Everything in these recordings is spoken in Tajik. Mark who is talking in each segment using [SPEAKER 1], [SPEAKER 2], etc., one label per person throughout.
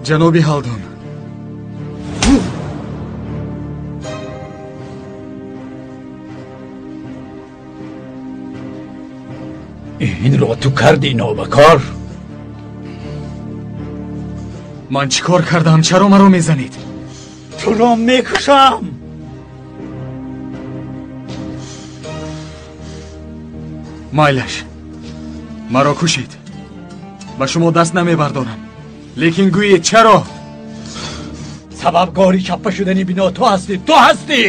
[SPEAKER 1] Ҷаноби Ҳалдун,
[SPEAKER 2] инро ту кардӣ, нобакор.
[SPEAKER 1] Ман чӣ кор кардам? Чаро маро мезанед?
[SPEAKER 2] Туро мекушам.
[SPEAKER 1] Майлаш, маро кушед, ба шумо даст намебардорам, лекин гӯед чаро?
[SPEAKER 2] Сабабгори чаппа шудани бино ту ҳастӣ, ту ҳастӣ.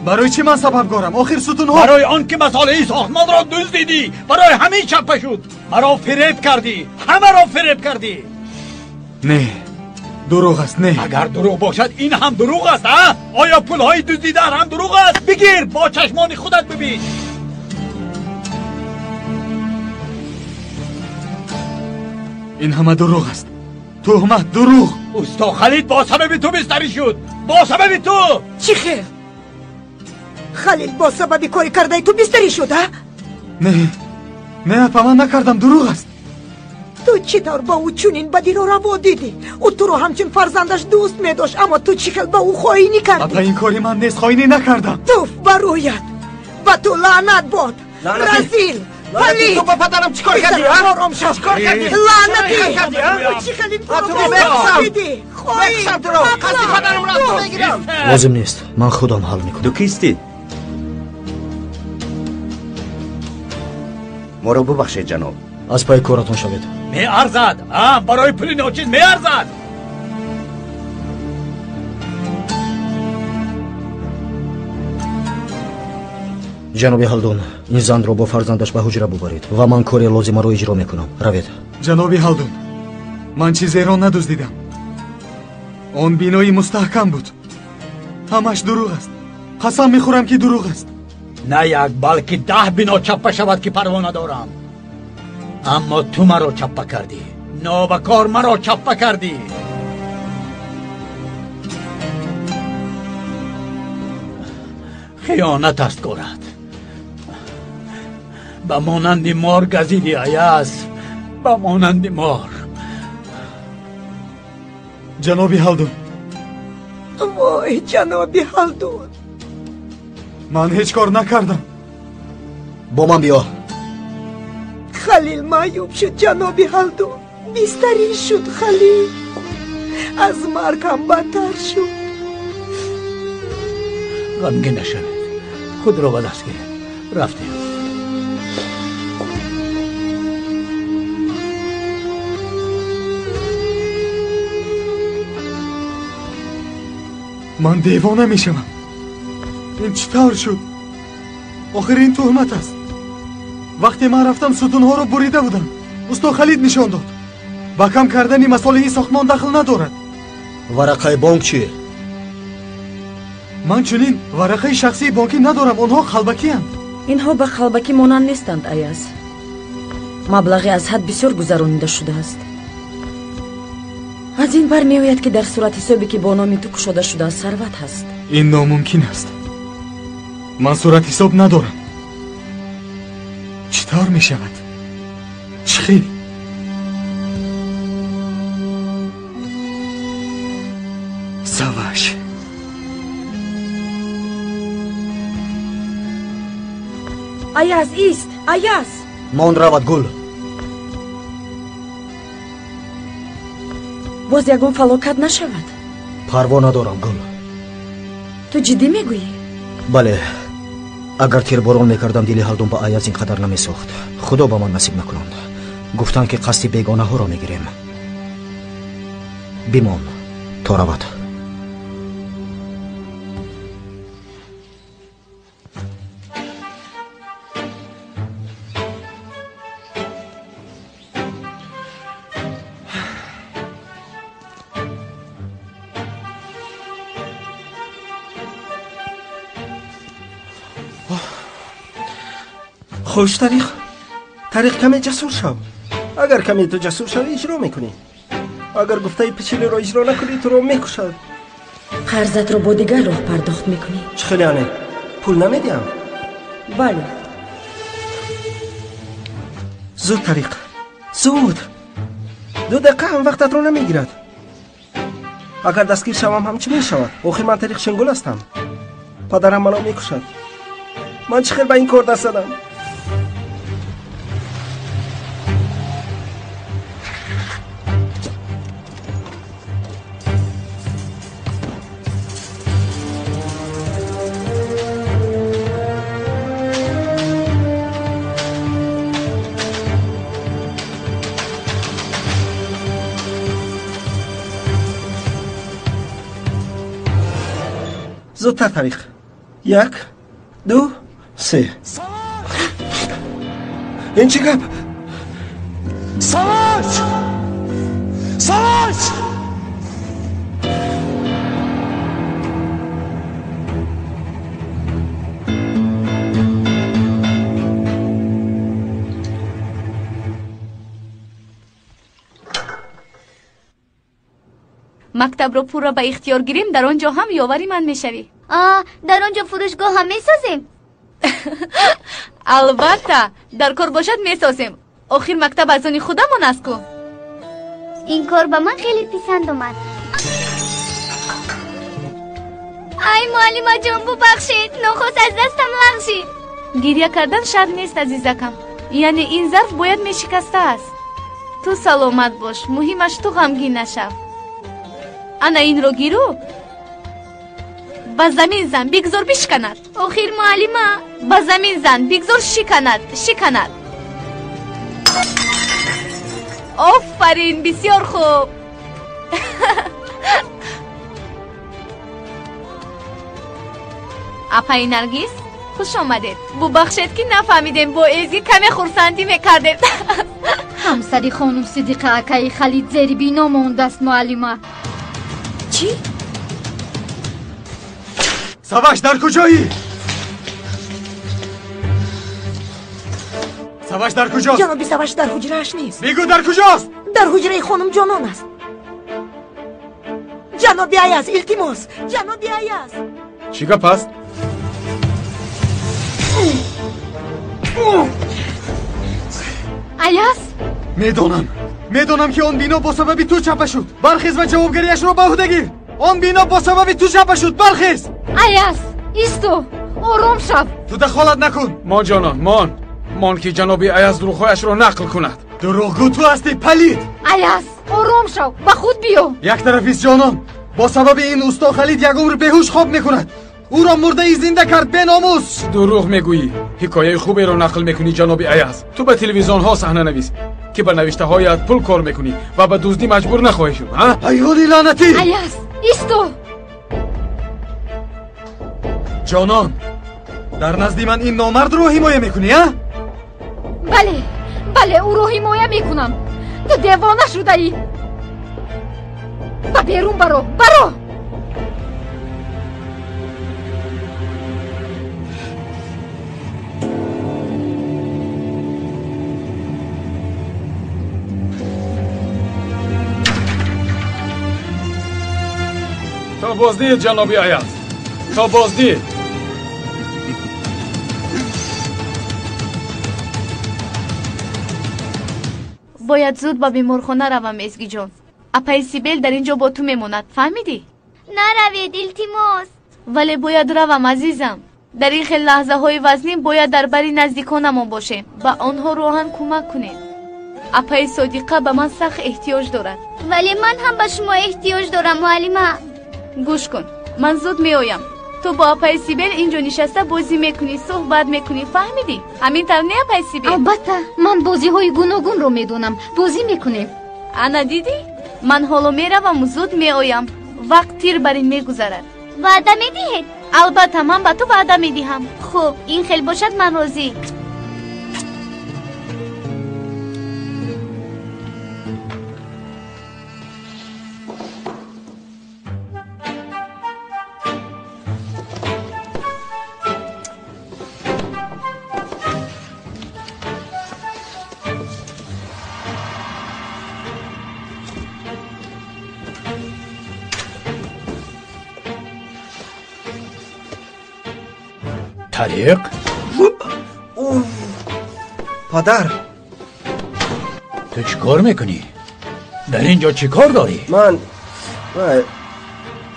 [SPEAKER 1] Барои чӣ ман сабабгорам? Охир сутунҳо.
[SPEAKER 2] Барои он ки масолеҳи сохтмонро дуздидӣ, барои ҳамин чаппа шуд. Маро фиреб кардӣ, ҳамаро фиреб кардӣ.
[SPEAKER 1] Не, дурӯғ аст, не.
[SPEAKER 2] Агар дурӯғ бошад, ин ҳам дурӯғ аст, а? Оё пулҳои дуздидаат ҳам дурӯғ аст? Бигир, бо чашмони худат бибин.
[SPEAKER 1] Ин ҳама дурӯғ аст, туҳмат, дурӯғ.
[SPEAKER 2] Усто Халид бо сабаби ту бистарӣ шуд, бо сабаби ту.
[SPEAKER 3] Чӣ хел? Халил бо сабаби кори кардаи ту бистарӣ шуд, а?
[SPEAKER 1] Не, не, апа, ман накардам, дурӯғ аст.
[SPEAKER 3] Ту чӣ тавр ба ӯ чунин бадиро раво дидӣ? Ӯ туро ҳамчун фарзандаш дӯст медошт, аммо ту чӣ хел ба ӯ хоинӣ кардӣ?
[SPEAKER 1] Апа, ин кори ман нест, хоинӣ накардам.
[SPEAKER 3] Туф ба рӯят, ба ту лаънат бод, разил, палид.
[SPEAKER 4] Ту ба падарам чӣ кор кардӣ?
[SPEAKER 3] Ором шав.
[SPEAKER 4] Чӣ кор кардӣ?
[SPEAKER 3] Лаънатӣ!
[SPEAKER 4] Ту
[SPEAKER 3] чӣ хел ин
[SPEAKER 4] туро
[SPEAKER 3] корро
[SPEAKER 4] мекушам.
[SPEAKER 3] дидӣ? Хоин,
[SPEAKER 4] Мекушам туро. Қасди падарамро аз ту мегирам.
[SPEAKER 5] Лозим нест, ман худам ҳал мекунам.
[SPEAKER 6] Ту кистӣ?
[SPEAKER 7] Моро бубахшед, ҷаноб.
[SPEAKER 5] Аз пайи коратон шавед.
[SPEAKER 2] Меарзад, а? Барои пули ночиз меарзад.
[SPEAKER 5] Ҷаноби Ҳалдун, ин занро бо фарзандаш ба ҳуҷра бубаред ва ман кори лозимаро иҷро мекунам. Равед.
[SPEAKER 1] Ҷаноби Ҳалдун, ман чизеро надуздидам. Он бинои мустаҳкам буд. Ҳамаш дурӯғ аст. Қасам мехӯрам, ки дурӯғ аст.
[SPEAKER 2] На як, балки 10 бино чаппа шавад, ки парво надорам. Аммо ту маро чаппа кардӣ, нобакор, маро чаппа кардӣ. Хиёнат аст корат. Ба монанди мор газидӣ, Аяз, ба монанди мор.
[SPEAKER 1] Ҷаноби Ҳалдун.
[SPEAKER 3] Вой, ҷаноби Ҳалдун,
[SPEAKER 1] ман ҳеҷ кор накардам.
[SPEAKER 5] Бо ман биё.
[SPEAKER 3] Халил маъюб шуд, ҷаноби Ҳалдун, бистарӣ шуд. Халил аз марг ҳам бадтар шуд.
[SPEAKER 2] Ғамгин нашавед, худро ба даст гиред. Рафтем.
[SPEAKER 1] Ман девона мешавам. Ин чӣ тавр шуд? Охир ин туҳмат аст. Вақте ман рафтам, сутунҳоро бурида буданд. Усто Халид нишон дод. Ба кам кардани масолеҳи сохтмон дахл надорад.
[SPEAKER 5] Варақаи бонк чӣ?
[SPEAKER 1] Ман чунин варақаи шахсии бонкӣ надорам, онҳо қалбакиянд.
[SPEAKER 8] Инҳо ба қалбакӣ монанд нестанд, Аяз. Маблағи аз ҳад бисёр гузаронида шудааст. Аз ин бармеояд, ки дар суратҳисобе, ки бо номи ту кушода шудааст, сарват ҳаст.
[SPEAKER 1] Ин номумкин аст. Ман суратҳисоб надорам. Чӣ тавр мешавад? Чӣ хел? Саваш.
[SPEAKER 8] Аяз, ист! Аяз!
[SPEAKER 5] Мон равад, Гул.
[SPEAKER 8] Боз ягон фалокат нашавад?
[SPEAKER 5] Парво надорам, Гул.
[SPEAKER 8] Ту ҷиддӣ мегӯӣ?
[SPEAKER 5] Бале, агар тирборон мекардам, дили Ҳалдун ба Аяз ин қадар намесохт. Худо ба ман насиб накунанд. Гуфтанд, ки қасди бегонаҳоро мегирем. Бимон то равад.
[SPEAKER 4] Хуш, Тариқ, Тариқ, каме ҷасур шав. Агар каме ту ҷасур шавӣ, иҷро мекунӣ. Агар гуфтаи Пичилиро иҷро накунӣ, туро мекушад.
[SPEAKER 8] Қарзатро бо дигар роҳ пардохт мекунӣ.
[SPEAKER 4] Чӣ хел яъне? Пул намедиҳам?
[SPEAKER 8] Бале.
[SPEAKER 4] Зуд, Тариқ, зуд. 2 дақиқа ҳам вақтатро намегирад. Агар дастгир шавам ҳам чӣ мешавад? Охир ман Тариқ Шенгул ҳастам. Падарам маро мекушад. Ман чӣ хел ба ин кор даст задам? Зудтар, Тариқ. 1, 2, 3. Ин чӣ гап?
[SPEAKER 1] Саваш! Саваш!
[SPEAKER 6] Мактабро пурра ба ихтиёр гирем, дар он ҷо ҳам ёвари ман мешавӣ.
[SPEAKER 7] Дар он ҷо фурӯшгоҳ ҳам месозем?
[SPEAKER 6] Албатта, дар кор бошад месозем. Охир мактаб аз они худамон аст ку.
[SPEAKER 7] Ин кор ба ман хеле писанд омад. Ай, муаллимаҷон, бубахшед, нохост аз дастам лағжид.
[SPEAKER 6] Гиря кардан шарт нест, азизакам. Яъне ин зарф бояд мешикастааст. Ту саломат бош, муҳимаш ту ғамгин нашав. Ана инро гиру ба замин зан, бигзор бишканад.
[SPEAKER 7] Охир муаллима,
[SPEAKER 6] ба замин зан, бигзор шиканад, шиканад. Офарин, бисёр хуб. Апаи Наргиз, хуш омадед. Бубахшед ки нафаҳмидем, бо Эзгӣ каме хурсандӣ мекардем.
[SPEAKER 9] Ҳамсари хонум Сидиқа акаи Халид зери бино мондааст, муаллима.
[SPEAKER 8] Чӣ?
[SPEAKER 1] Саваш, дар куҷоӣ? Саваш дар куҷост?
[SPEAKER 3] Ҷаноби Саваш дар ҳуҷрааш нест.
[SPEAKER 1] Бигӯ дар куҷост?
[SPEAKER 3] Дар ҳуҷраи хонум Ҷонон аст. Ҷаноби Аяз, илтимос, ҷаноби Аяз.
[SPEAKER 1] Чӣ гап аст?
[SPEAKER 9] Аяз?
[SPEAKER 1] Медонам, медонам ки он бино бо сабаби ту чапа шуд. Бархез ва ҷавобгариашро ба ӯҳда гир. Он бино бо сабаби ту чапа шуд. Бархез!
[SPEAKER 9] Аяз, исто, ором шав.
[SPEAKER 1] Ту дахолат накун.
[SPEAKER 10] Мон ҷонон, мон. Мон ки ҷаноби Аяз дурӯғҳояшро нақл кунад.
[SPEAKER 1] Дурӯғгӯ ту ҳастӣ, палид.
[SPEAKER 9] Аяз, ором шав, ба худ биё.
[SPEAKER 1] Як тарафист ҷонон, бо сабаби ин усто Халид як умр беҳуш хоб мекунад. Ӯро мурдаи зинда кард, беномус.
[SPEAKER 10] Дурӯғ мегӯӣ. Ҳикояи хуберо нақл мекунӣ, ҷаноби Аяз. Ту ба телевизионҳо саҳнанавис ки ба навиштаҳоят пул кор мекунӣ ва ба дуздӣ маҷбур нахоҳӣ шуд.
[SPEAKER 1] Ҳайвони лаънатӣ!
[SPEAKER 9] Аяз, исто.
[SPEAKER 1] Ҷонон, дар назди ман ин номардро ҳимоя мекунӣ, а?
[SPEAKER 9] Бале, бале, ӯро ҳимоя мекунам. Ту девона шудаӣ. Ба берун баро, баро!
[SPEAKER 10] То боздид, ҷаноби Аяз, то боздид.
[SPEAKER 6] Бояд зуд ба беморхона равам, Эзгиҷон. Апаи Сибел дар ин ҷо бо ту мемонад, фаҳмидӣ?
[SPEAKER 7] Наравед, илтимос.
[SPEAKER 6] Вале бояд равам, азизам. Дар ин хел лаҳзаҳои вазнин бояд дар бари наздиконамон бошем, ба онҳо роҳан кӯмак кунем. Апаи Содиқа ба ман сахт эҳтиёҷ дорад.
[SPEAKER 7] Вале ман ҳам ба шумо эҳтиёҷ дорам, муаллима.
[SPEAKER 6] Гӯш кун, ман зуд меоям. Ту бо апаи Сибел инҷо нишаста бозӣ мекунӣ, суҳбат мекунӣ, фаҳмидӣ? Ҳамин тавр не, апаи Сибел?
[SPEAKER 9] Албатта, ман бозиҳои гуногунро медонам. Бозӣ мекунем.
[SPEAKER 6] Ана дидӣ? Ман ҳоло мераваму зуд меоям. Вақт тир бар ин мегузарад.
[SPEAKER 7] Ваъда медиҳед?
[SPEAKER 6] Албатта, ман ба ту ваъда медиҳам.
[SPEAKER 7] Хуб, ин хел бошад, ман розӣ.
[SPEAKER 2] Тариқ?
[SPEAKER 4] Падар,
[SPEAKER 2] Ту чӣ кор мекунӣ? Дар ин ҷо чӣ кор дорӣ?
[SPEAKER 4] Ман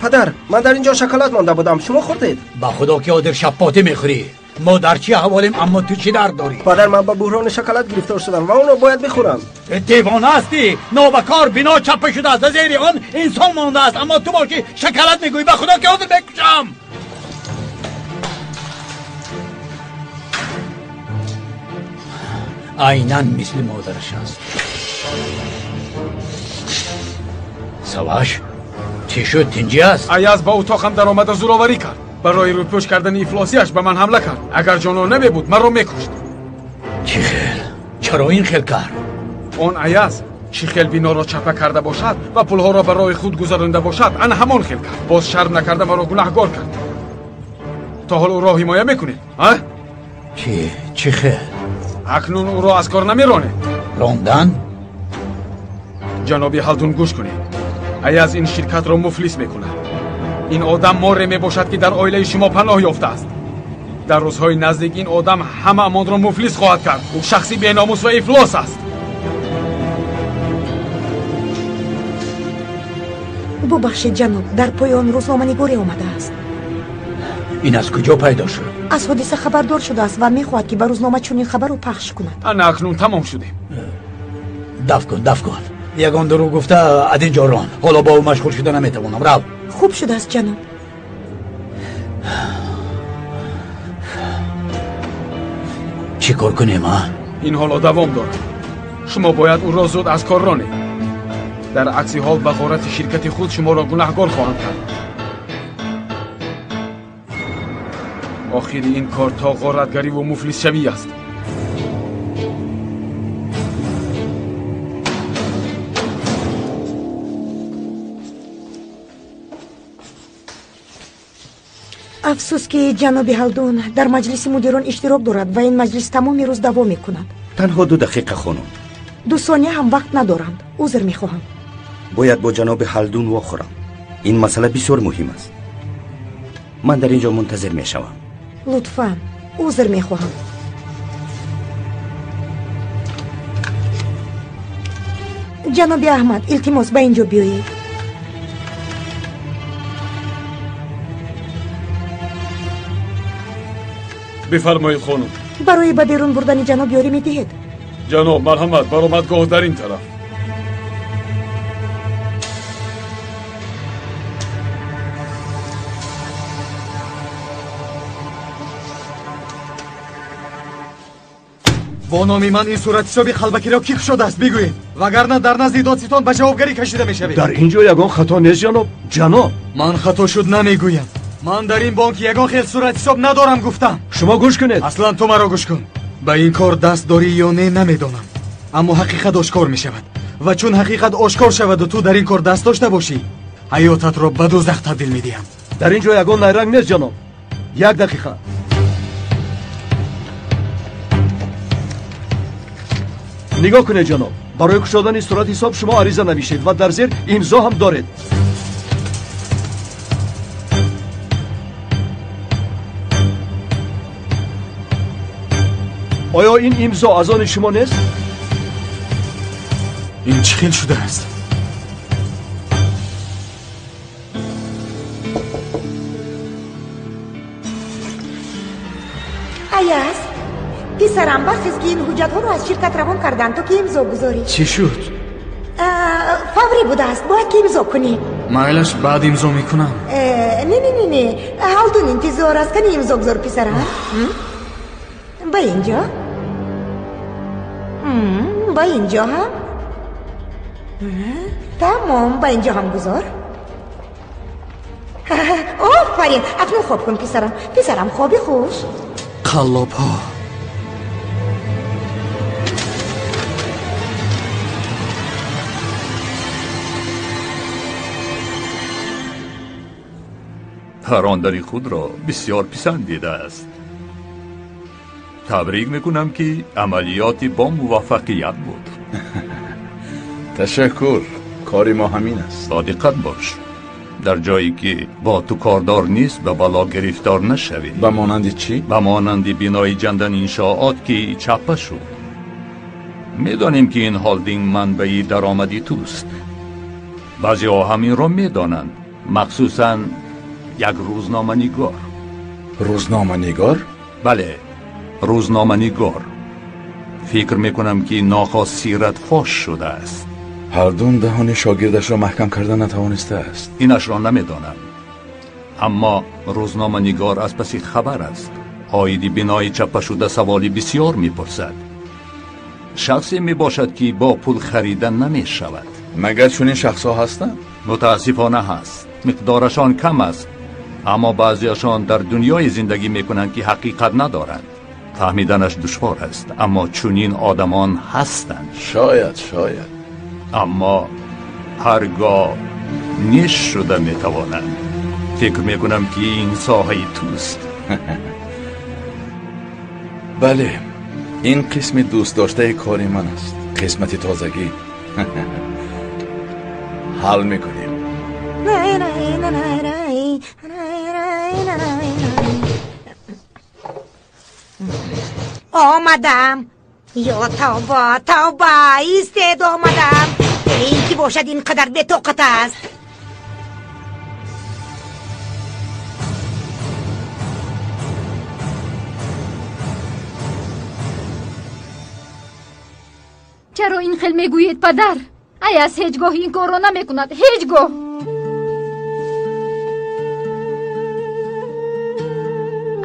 [SPEAKER 4] падар, ман дар ин ҷо шоколад монда будам. Шумо хӯрдед?
[SPEAKER 2] Ба худо ки одир шаппотӣ мехӯрӣ. Мо дар чӣ аҳволем, аммо ту чӣ дард дорӣ?
[SPEAKER 4] Падар, ман ба буҳрони шоколад гирифтор шудам ва онро бояд бихӯрам.
[SPEAKER 2] Девона ҳастӣ? Нобакор бино чаппа шудааст, ва зери он инсон мондааст, аммо ту бошӣ шоколад мегӯӣ. Ба худо ки ҳозир мекушам. Айнан мисли модараш аст. Саваш, чӣ шуд? Тинҷӣ аст?
[SPEAKER 10] Аяз ба утоқам даромада зӯроварӣ кард. Барои рӯпӯш кардани ифлосиаш ба ман ҳамла кард. Агар ҷонон намебуд, маро мекушт.
[SPEAKER 2] Чӣ хел? Чаро ин хел кард?
[SPEAKER 10] Он Аяз чӣ хел биноро чапа карда бошад ва пулҳоро барои худ гузаронда бошад, ана ҳамон хел кард. Боз шарм накарда маро гунаҳгор кард. То ҳол ӯро ҳимоя мекунед, а?
[SPEAKER 2] Чӣ хел?
[SPEAKER 10] Акнун ӯро аз кор намеронед.
[SPEAKER 2] Рондан?
[SPEAKER 10] Ҷаноби Ҳалдун, гӯш кунед. Аяз ин ширкатро муфлис мекунад. Ин одам море мебошад, ки дар оилаи шумо паноҳ ёфтааст. Дар рӯзҳои наздик ин одам ҳамаамонро муфлис хоҳад кард. Ӯ шахси беномус ва ифлос аст.
[SPEAKER 3] Бубахшед, ҷаноб, дар поён рӯзноманигоре омадааст.
[SPEAKER 2] Ин аз куҷо пайдо шуд?
[SPEAKER 3] Аз ҳодиса хабардор шудааст ва мехоҳад, ки ба рӯзнома чунин хабарро пахш кунад.
[SPEAKER 10] Ана акнун тамом шудем.
[SPEAKER 2] Даф кун, даф кун. Ягон дурӯғ гуфта аз ин ҷо рон. Ҳоло бо ӯ машғул шуда наметавонам. Рав.
[SPEAKER 3] Хуб шудааст, ҷаноб.
[SPEAKER 2] Чӣ кор кунем, а?
[SPEAKER 10] Ин ҳоло давом дорад. Шумо бояд ӯро зуд аз кор ронед. Дар акси ҳол ба ғорати ширкати худ шуморо гунаҳгор хоҳанд кард. Охири ин кор то ғоратгариву муфлисшавӣ аст.
[SPEAKER 3] Афсӯс, ки ҷаноби Ҳалдун дар маҷлиси мудирон иштирок дорад ва ин маҷлис тамоми рӯз давом мекунад.
[SPEAKER 11] Танҳо 2 дақиқа, хонум.
[SPEAKER 3] 2 сония ҳам вақт надоранд. Узр мехоҳам.
[SPEAKER 11] Бояд бо ҷаноби Ҳалдун вохӯрам. Ин масъала бисёр муҳим аст. Ман дар ин ҷо мунтазир мешавам.
[SPEAKER 3] Лутфан, узр мехоҳам. Ҷаноби Аҳмад, илтимос, ба ин ҷо биёед.
[SPEAKER 10] Бифармоед, хонум.
[SPEAKER 3] Барои ба берун бурдани ҷаноб ёрӣ медиҳед?
[SPEAKER 10] Ҷаноб, марҳамат, баромадгоҳ дар ин тараф.
[SPEAKER 1] Бо номи ман ин суратҳисоби қалбакиро кӣ кушодааст, бигӯед, вагарна дар назди додситон ба ҷавобгарӣ кашида мешавед.
[SPEAKER 12] Дар ин ҷо ягон хато нест, ҷаноб. Ҷаноб,
[SPEAKER 1] ман хато шуд намегӯям. Ман дар ин бонк ягон хел суратҳисоб надорам, гуфтам.
[SPEAKER 12] Шумо гӯш кунед.
[SPEAKER 1] Аслан ту маро гӯш кун. Ба ин кор даст дорӣ ё не намедонам, аммо ҳақиқат ошкор мешавад ва чун ҳақиқат ошкор шаваду ту дар ин кор даст дошта бошӣ, ҳаётатро ба дӯзах табдил медиҳам.
[SPEAKER 12] Дар ин ҷо ягон найранг нест, ҷаноб. 1 дақиқа. Нигоҳ кунед, ҷаноб. Барои кушодани суратҳисоб шумо ариза навиштед ва дар зер имзо ҳам доред. Оё ин имзо аз они шумо нест?
[SPEAKER 1] Ин чӣ хел шудааст?
[SPEAKER 3] Аяз, писарам, бархез, ки ин ҳуҷҷатҳоро аз ширкат равон карданд, то ки имзо гузорӣ.
[SPEAKER 1] Чӣ шуд?
[SPEAKER 3] Фаврӣ будааст, бояд ки имзо кунӣ.
[SPEAKER 1] Майлаш, баъд имзо мекунам.
[SPEAKER 3] Не, не, не, не, Ҳалдун интизор аст. Кани имзо гузор, писарам. Ба ин ҷо, ба ин ҷо ҳам. Тамом, ба ин ҷо ҳам гузор. Офарин, акнун хоб кун, писарам. Писарам, хоби хуш.
[SPEAKER 1] Қаллобҳо.
[SPEAKER 13] Парондани худро бисёр писандидааст. Табрик мекунам, ки амалиёти бо муваффақият буд.
[SPEAKER 14] Ташаккур, кори мо ҳамин аст.
[SPEAKER 13] Бо диққат бош. Дар ҷое ки бо ту кордор нест, ба бало гирифтор нашавӣ.
[SPEAKER 14] Ба монанди чӣ?
[SPEAKER 13] Ба монанди бинои ҷандан иншоот, ки чаппа шуд. Медонем ки ин холдинг манбаи даромади туст. Баъзеҳо ҳам инро медонанд, махсусан як рӯзноманигор.
[SPEAKER 14] Рӯзноманигор?
[SPEAKER 13] Бале, рӯзноманигор. Фикр мекунам ки нохост сират фош шудааст.
[SPEAKER 14] Ҳалдун даҳони шогирдашро маҳкам карда натавонистааст.
[SPEAKER 13] Инашро намедонам, аммо рӯзноманигор аз паси хабар аст. Оиди бинои чаппашуда саволи бисёр мепурсад. Шахсе мебошад ки бо пул харида намешавад.
[SPEAKER 14] Магар чунин шахсҳо ҳастанд?
[SPEAKER 13] Мутаассифона ҳаст. Миқдорашон кам аст, аммо баъзеашон дар дунёи зиндагӣ мекунанд ки ҳақиқат надоранд. Фаҳмиданаш душвор аст, аммо чунин одамон ҳастанд.
[SPEAKER 14] Шояд, шояд.
[SPEAKER 13] Аммо ҳаргоҳ неш шуда метавонанд. Фикр мекунам ки ин соҳаи туст.
[SPEAKER 14] Бале, ин қисми дӯстдоштаи кори ман аст. Қисмати тозагӣ. Ҳал мекунем.
[SPEAKER 3] Омадам. Ё тавба, тавба, истед, омадам. Ин ки бошад ин қадар бетоқат аст?
[SPEAKER 9] Чаро ин хел мегӯед, падар? Аяз ҳеҷ гоҳ ин корро намекунад, ҳеҷ гоҳ.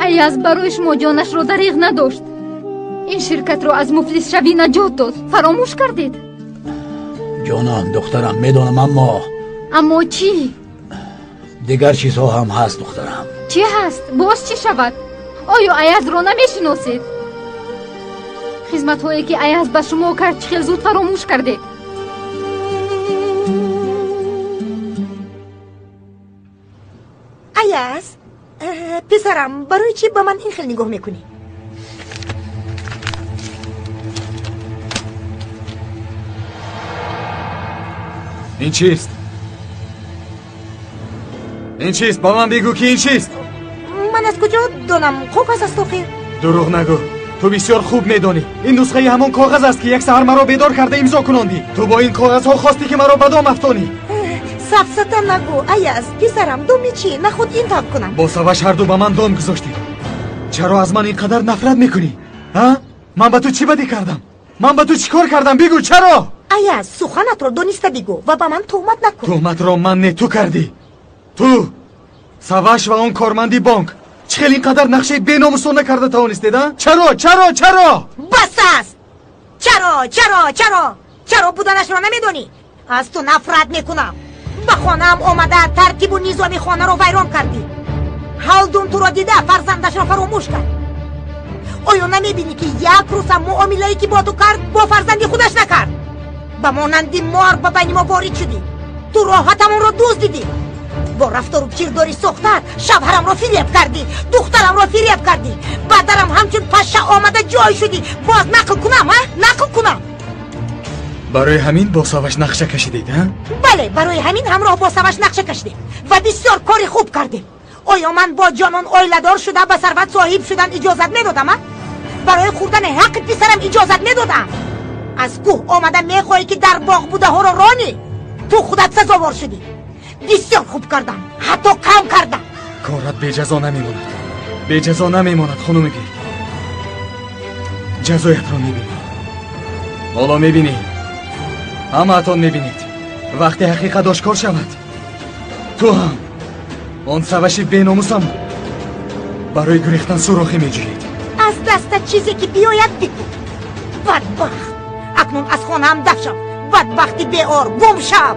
[SPEAKER 9] Аяз барои шумо ҷонашро дариғ надошт. Ин ширкатро аз муфлисшавӣ наҷот дод. Фаромӯш кардед?
[SPEAKER 2] Ҷонам, духтарам, медонам, аммо
[SPEAKER 9] Аммо чӣ?
[SPEAKER 2] Дигар чизҳо ҳам ҳаст, духтарам.
[SPEAKER 9] Чӣ ҳаст? Боз чӣ шавад? Оё Аязро намешиносед? Хизматҳое ки Аяз ба шумо кард, чӣ хел зуд фаромӯш кардед?
[SPEAKER 3] Аяз, писарам, барои чӣ ба ман ин хел нигоҳ мекунӣ?
[SPEAKER 1] Ин чист? Ин чист? Ба ман бигӯ ки ин чист?
[SPEAKER 3] Ман аз куҷо донам? Коғаз аст охир.
[SPEAKER 1] Дурӯғ нагӯ. Ту бисёр хуб медонӣ. Ин нусхаи ҳамон коғаз аст ки як саҳар маро бедор карда имзо кунондӣ. Ту бо ин коғазҳо хостӣ ки маро ба дом афтонӣ.
[SPEAKER 3] Сафсата нагӯ, Аяз, писарам, доми чӣ? Нахуд ин тавр кунам.
[SPEAKER 1] Бо саваш ҳарду ба ман дом гузоштӣ. Чаро аз ман ин қадар нафрат мекунӣ? А? Ман ба ту чӣ бадӣ кардам? Ман ба ту чӣ кор кардам? Бигӯ, чаро?
[SPEAKER 3] Аяз, суханатро дониста бигӯ ва ба ман туҳмат накун.
[SPEAKER 1] Туҳматро ман не, ту кардӣ. Ту, Саваш ва он корманди бонк чӣ хел ин қадар нақшаи беномусона карда тавонистед, а? Чаро, чаро, чаро?
[SPEAKER 3] Бас аст! Чаро, чаро, чаро? Чаро буданашро намедонӣ? Аз ту нафрат мекунам. Ба хонаам омада тартибу низоми хонаро вайрон кардӣ. Ҳалдун туро дида фарзандашро фаромӯш кард. Оё намебинӣ ки як рӯзам муомилае ки бо ту кард, бо фарзанди худаш накард? Ба монанди мор ба байни мо ворид шудӣ. Ту роҳатамонро дуздидӣ. Бо рафтору кирдори сохтаат шавҳарамро фиреб кардӣ, духтарамро фиреб кардӣ. Баъдарам ҳамчун паша омада ҷой шудӣ. Боз нақл кунам, а? Нақл кунам.
[SPEAKER 1] Барои ҳамин бо Саваш нақша кашидед, а?
[SPEAKER 3] Бале, барои ҳамин ҳамроҳ бо Саваш нақша кашидем ва бисёр кори хуб кардем. Оё ман бо ҷонон оиладор шуда ба сарват соҳиб шудан иҷозат медодам, а? Барои хӯрдани ҳаққи писарам иҷозат медодам. Аз кӯҳ омада мехоҳӣ ки дар боғ будаҳоро ронӣ? Ту худат сазовор шудӣ. Бисёр хуб кардам, ҳатто кам кардам.
[SPEAKER 1] Корат беҷазо намемонад. Беҷазо намемонад, хонуми Бек. Ҷазоятро мебинӣ. Ҳоло мебинӣ. Ҳамаатон мебинед. Вақте ҳақиқат ошкор шавад, ту ҳам он Саваши беномусам барои гурехтан сурохе меҷӯед.
[SPEAKER 3] Аз дастат чизе ки биёяд бикун. Бадбахт! Акнун аз хонаам даф шав. Бадбахти беор, гум шав!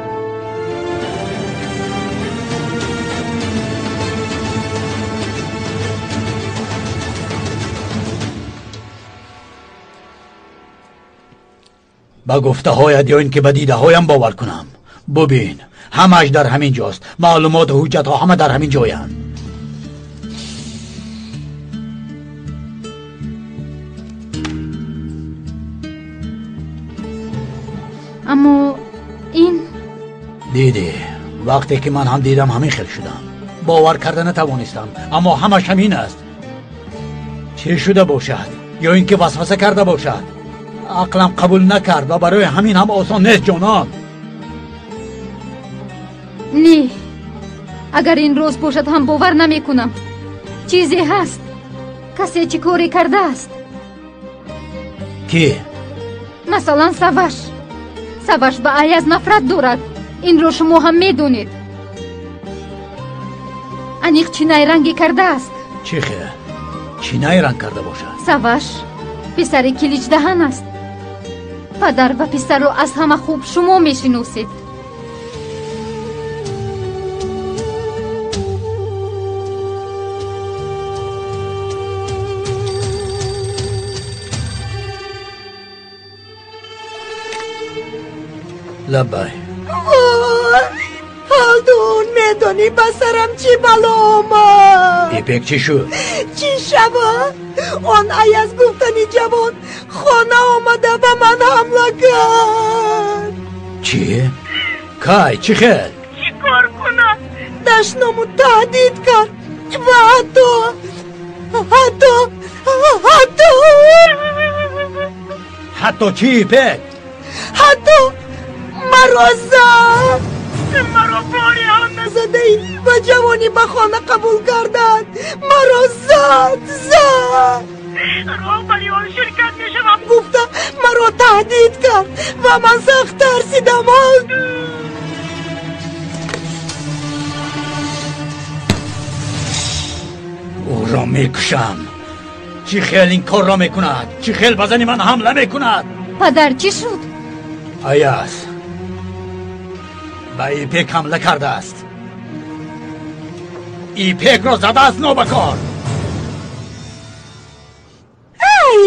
[SPEAKER 2] Ба гуфтаҳоят ё ин ки ба дидаҳоям бовар кунам. Бубин, ҳамааш дар ҳамин ҷост. Маълумоту ҳуҷҷатҳо ҳама дар ҳамин ҷоянд.
[SPEAKER 9] Аммо ин
[SPEAKER 2] дидӣ, вақте ки ман ҳам дидам ҳамин хел шудам. Бовар карда натавонистам, аммо ҳамаш ҳамин аст. Чӣ шуда бошад? Ё ин ки васваса карда бошад? Ақлам қабул накард ва барои ҳамин ҳам осон нест, ҷонон.
[SPEAKER 9] Не, агар ин рост бошад ҳам бовар намекунам. Чизе ҳаст. Касе чӣ коре кардааст?
[SPEAKER 2] Ки?
[SPEAKER 9] Масалан, Саваш. Саваш ба Аяз нафрат дорад. Инро шумо ҳам медонед. Аниқ чӣ найранге кардааст?
[SPEAKER 2] Чӣ хел? Чӣ найранг карда бошад?
[SPEAKER 9] Саваш писари киличдаҳан аст. Падар ва писарро аз ҳама хуб шумо мешиносед.
[SPEAKER 2] Лаббай.
[SPEAKER 3] Вой, Ҳалдун, медонӣ ба сарам чӣ бало омад?
[SPEAKER 2] Ипек чӣ шуд?
[SPEAKER 3] Чӣ шавад? Он Аяз гуфтани ҷавон хона омада ба ман ҳамла кард.
[SPEAKER 2] Чӣ? Кай, чӣ хел?
[SPEAKER 3] Чӣ кор кунам? Дашному таҳдид кард ва ҳатто ҳатто ҳатто
[SPEAKER 2] ҳатто чӣ, Ипек?
[SPEAKER 3] Ҳатто маро зад. Маро бори ҳам назадаи ба ҷавонӣ ба хона қабул карданд. Маро зад, зад. Роҳбари он ширкат мешавам гуфта маро таҳдид кард ва ман сахт тарсидам.
[SPEAKER 2] Ӯро мекушам. Чӣ хел ин корро мекунад? Чӣ хел ба зани ман ҳамла мекунад?
[SPEAKER 9] Падар, чӣ шуд?
[SPEAKER 2] Аяз ба Ипек ҳамла кардааст. Ипекро задааст нобакор.
[SPEAKER 3] Ай,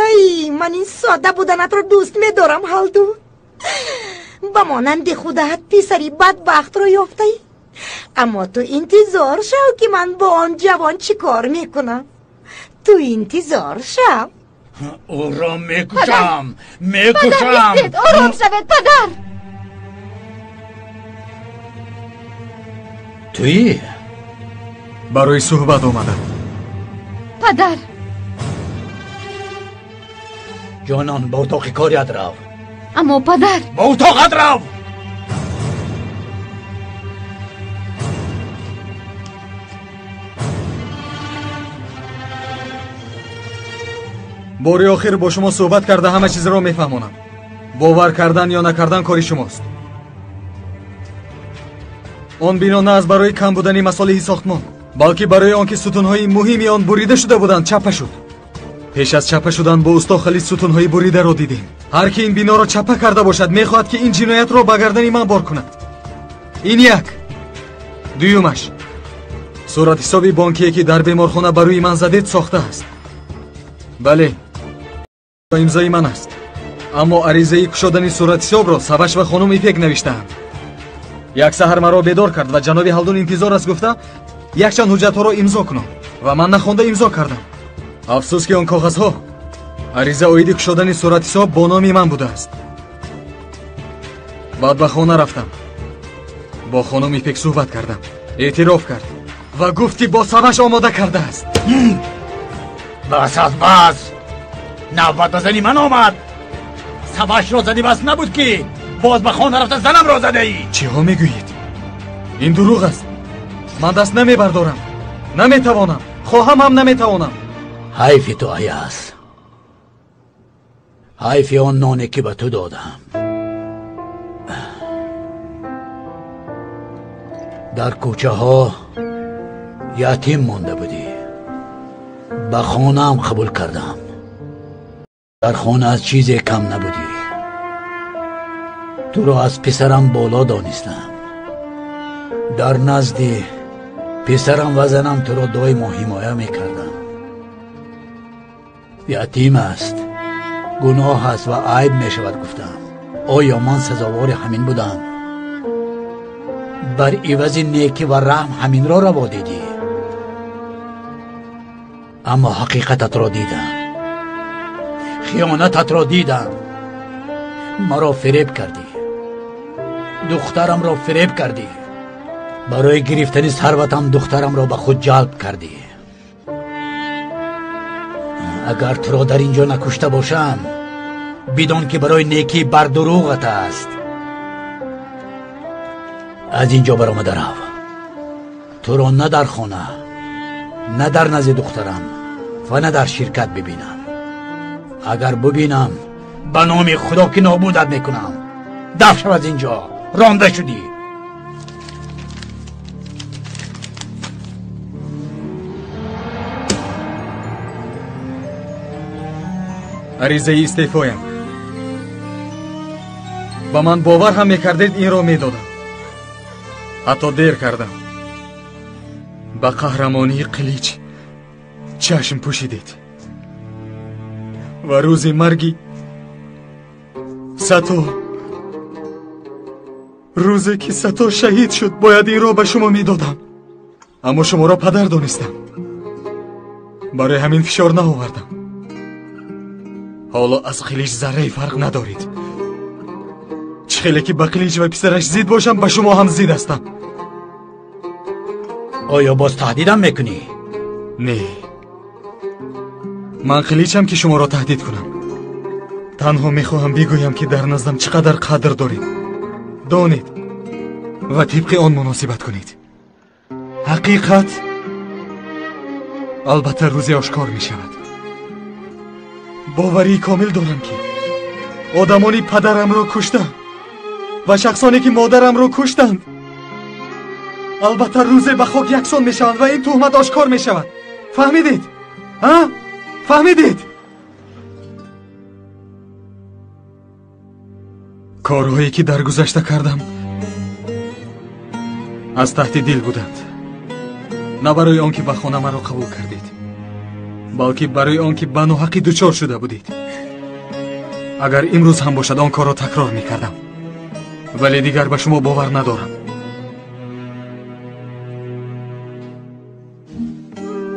[SPEAKER 3] ай, ман ин содда буданатро дӯст медорам, Ҳалдун. Ба монанди худат писари бадбахтро ёфтаӣ. Аммо ту интизор шав, ки ман бо он ҷавон чӣ кор мекунам. Ту интизор шав.
[SPEAKER 2] Ӯро мекушам, мекушам.
[SPEAKER 9] Ором шавед, падар.
[SPEAKER 2] Туӣ?
[SPEAKER 1] Барои суҳбат омадам.
[SPEAKER 9] Падар.
[SPEAKER 2] Ҷонон, ба утоқи корият рав.
[SPEAKER 9] Аммо падар.
[SPEAKER 2] Ба утоқат рав.
[SPEAKER 1] Бори охир бо шумо суҳбат карда ҳама чизро мефаҳмонам. Бовар кардан ё накардан кори шумост. Он бино на аз барои кам будани масолиҳи сохтмон, балки барои он ки сутунҳои муҳими он бурида шуда буданд чаппа шуд. Пеш аз чаппа шудан бо усто Халид сутунҳои буридаро дидем. Ҳар ки ин биноро чаппа карда бошад, мехоҳад ки ин ҷиноятро ба гардани ман бор кунад. Ин як. Дуюмаш, суратҳисоби бонкие ки дар беморхона ба рӯи ман задед сохтааст. Бале, имзои ман аст. Аммо аризаи кушодани суратҳисобро Саваш ва хонум Ипек навиштаанд. Як саҳар маро бедор кард ва ҷаноби Ҳалдун интизор аст гуфта якчанд ҳуҷҷатҳоро имзо кунам ва ман нахонда имзо кардам. Афсӯс ки он коғазҳо ариза оиди кушодани суратҳисоб бо номи ман будааст. Баъд ба хона рафтам, бо хонум Ипек суҳбат кардам, эътироф кард ва гуфт ки бо Саваш омода кардааст.
[SPEAKER 2] Бас аз бас! Навбат ба зани ман омад. Савашро зади бас набуд ки боз ба хона рафта занамро задаӣ.
[SPEAKER 1] Чиҳо мегӯед? Ин дурӯғ аст. Ман даст намебардорам, наметавонам, хоҳам ҳам наметавонам.
[SPEAKER 2] Ҳайфи ту, Аяз. Ҳайфи он ноне ки ба ту додам. Дар кӯчаҳо ятим монда будӣ. Ба хонаам қабул кардам. Дар хона аз чизе кам набудӣ. Туро аз писарам боло донистам. Дар назди писарам ва занам туро доимо ҳимоя мекардам. Ятим аст, гуноҳ аст ва айб мешавад гуфтам. Оё ман сазовори ҳамин будам? Бар ивази некӣ ва раҳм ҳаминро раво дидӣ. Аммо ҳақиқататро дидам, хиёнататро дидам. Маро фиреб кардӣ, духтарамро фиреб кардӣ. Барои гирифтани сарватам духтарамро ба худ ҷалб кардӣ. Агар туро дар ин ҷо накушта бошам, бидон ки барои некӣ бар дурӯғат аст. Аз ин ҷо баромада рав. Туро на дар хона, на дар назди духтарам ва на дар ширкат бибинам. Агар бибинам, ба номи Худо ки нобудат мекунам. Даф шав аз ин ҷо, ронда шудӣ.
[SPEAKER 1] Аризаи истеъфоям. Ба ман бовар ҳам мекардед, инро медодам. Ҳатто дер кардам. Ба қаҳрамонии Қилич чашм пӯшидед ва рӯзи марги Сато, рӯзе ки Сато шаҳид шуд, бояд инро ба шумо медодам. Аммо шуморо падар донистам. Барои ҳамин фишор наовардам. Ҳоло аз Қилич заррае фарқ надоред. Чӣ хеле ки ба Қилич ва писараш зид бошам, ба шумо ҳам зид ҳастам.
[SPEAKER 2] Оё боз таҳдидам мекунӣ?
[SPEAKER 1] Не, ман Қиличам ки шуморо таҳдид кунам. Танҳо мехоҳам бигӯям ки дар наздам чӣ қадар қадр доред. Донед ва тибқи он муносибат кунед. Ҳақиқат албатта рӯзе ошкор мешавад. Боварии комил дорам ки одамони падарамро куштанд ва шахсоне ки модарамро куштанд албатта рӯзе ба хок яксон мешаванд ва ин туҳмат ошкор мешавад. Фаҳмидед? Ҳа? Фаҳмидед? Корҳое ки дар гузашта кардам аз таҳти дил буданд. На барои он ки ба хона маро қабул кардед, балки барои он ки ба ноҳақӣ дучор шуда будед. Агар имрӯз ҳам бошад, он корро такрор мекардам, вале дигар ба шумо бовар надорам.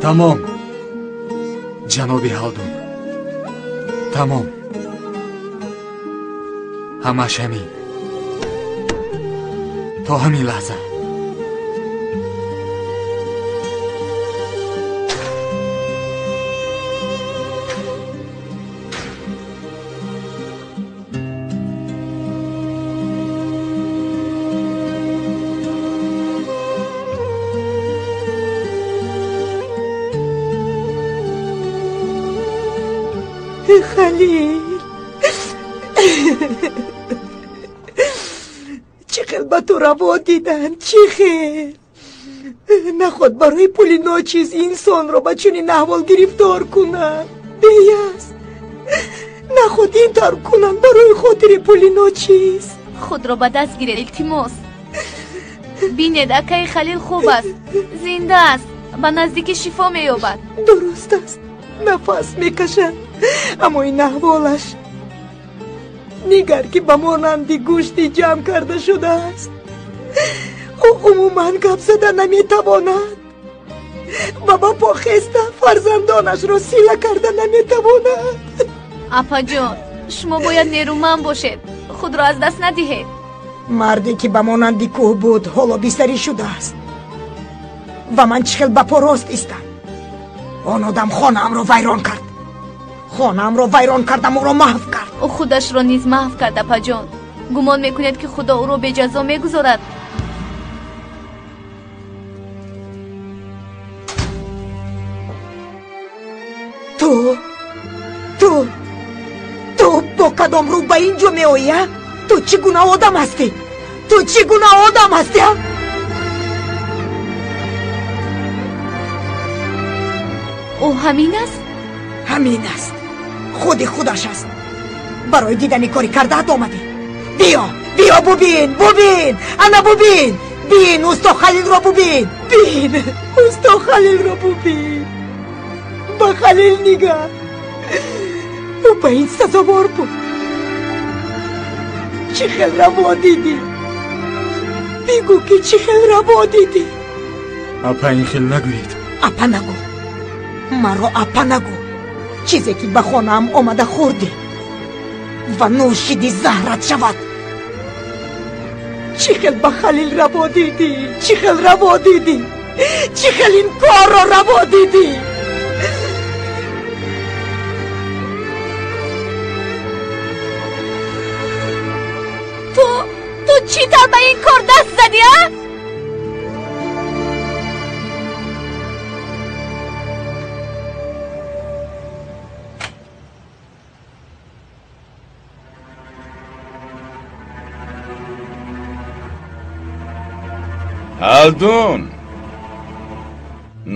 [SPEAKER 1] Тамом, ҷаноби Ҳалдун, тамом. Ҳамаш ҳамин. То ҳамин лаҳза.
[SPEAKER 3] Халил, чӣ хел ба ту раво диданд, чӣ хел? Наход барои пули ночиз инсонро ба чунин аҳвол гирифтор кунанд. Беяст. Наход ин тавр кунанд барои хотири пули ночиз.
[SPEAKER 6] Худро ба даст гиред, илтимос. Бинед, акаи Халил хуб аст, зинда аст, ба наздикӣ шифо меёбад.
[SPEAKER 3] Дуруст аст, нафас мекашад, аммо ин аҳволаш нигар ки ба монанди гӯшти ҷамъ карда шудааст. Ӯ умуман гап зада наметавонад ва ба по хеста фарзандонашро сила карда наметавонад.
[SPEAKER 6] Апаҷон, шумо бояд нерӯманд бошед, худро аз даст надиҳед.
[SPEAKER 3] Марде ки ба монанди кӯҳ буд ҳоло бистарӣ шудааст ва ман чӣ хел ба по рост истам. Он одам хонаамро вайрон кард, хонаамро вайрон кардам, ӯро маҳв кард.
[SPEAKER 6] Ӯ худашро низ маҳв кард, апаҷон. Гумон мекунед ки Худо ӯро беҷазо мегузорад?
[SPEAKER 3] Ту бо кадом рӯ ба ин ҷо меоӣ, а? Ту чӣ гуна одам ҳастӣ? Ту чӣ гуна одам ҳастӣ, а?
[SPEAKER 6] Ӯ ҳамин аст?
[SPEAKER 3] Ҳамин аст. Худи худаш аст. Барои дидани кори кардаат омадӣ. Биё, биё, бубин, бубин, ана бубин. Бин, усто Халилро бубин. Бин, усто Халилро бубин. Ба Халил нигар. Ӯ ба ин сазовор буд. Чӣ хел раво дидӣ? Бигӯ ки чӣ хел раво дидӣ?
[SPEAKER 1] Апа, ин хел нагӯед.
[SPEAKER 3] Апа нагӯ. Маро апа нагӯ. Чизе ки ба хонаам омада хӯрдӣ ва нӯшиди заҳрат шавад. Чӣ хел ба Халил раво дидӣ? Чӣ хел раво дидӣ? Чӣ хел ин корро раво дидӣ?
[SPEAKER 6] Чӣ тавр ба ин кор даст задӣ, а?
[SPEAKER 14] Ҳалдун,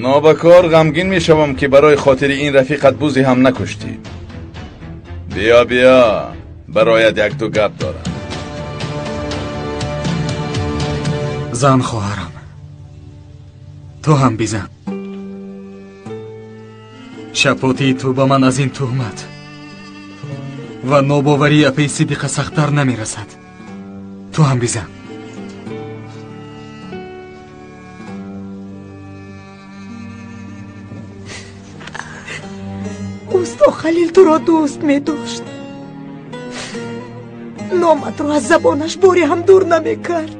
[SPEAKER 14] нобакор ғамгин мешавам, ки барои хотири ин рафиқат бузе ҳам накуштӣ. Биё, биё, бароят якду гап дорам.
[SPEAKER 1] Зан, хоҳарам, ту ҳам бизан. Шапотии ту ба ман аз ин туҳмат ва нобоварии апаи Сидиқа сахттар намерасад. Ту ҳам бизан.
[SPEAKER 3] Усто Халил туро дӯст медошт. Номатро аз забонаш боре ҳам дур намекард.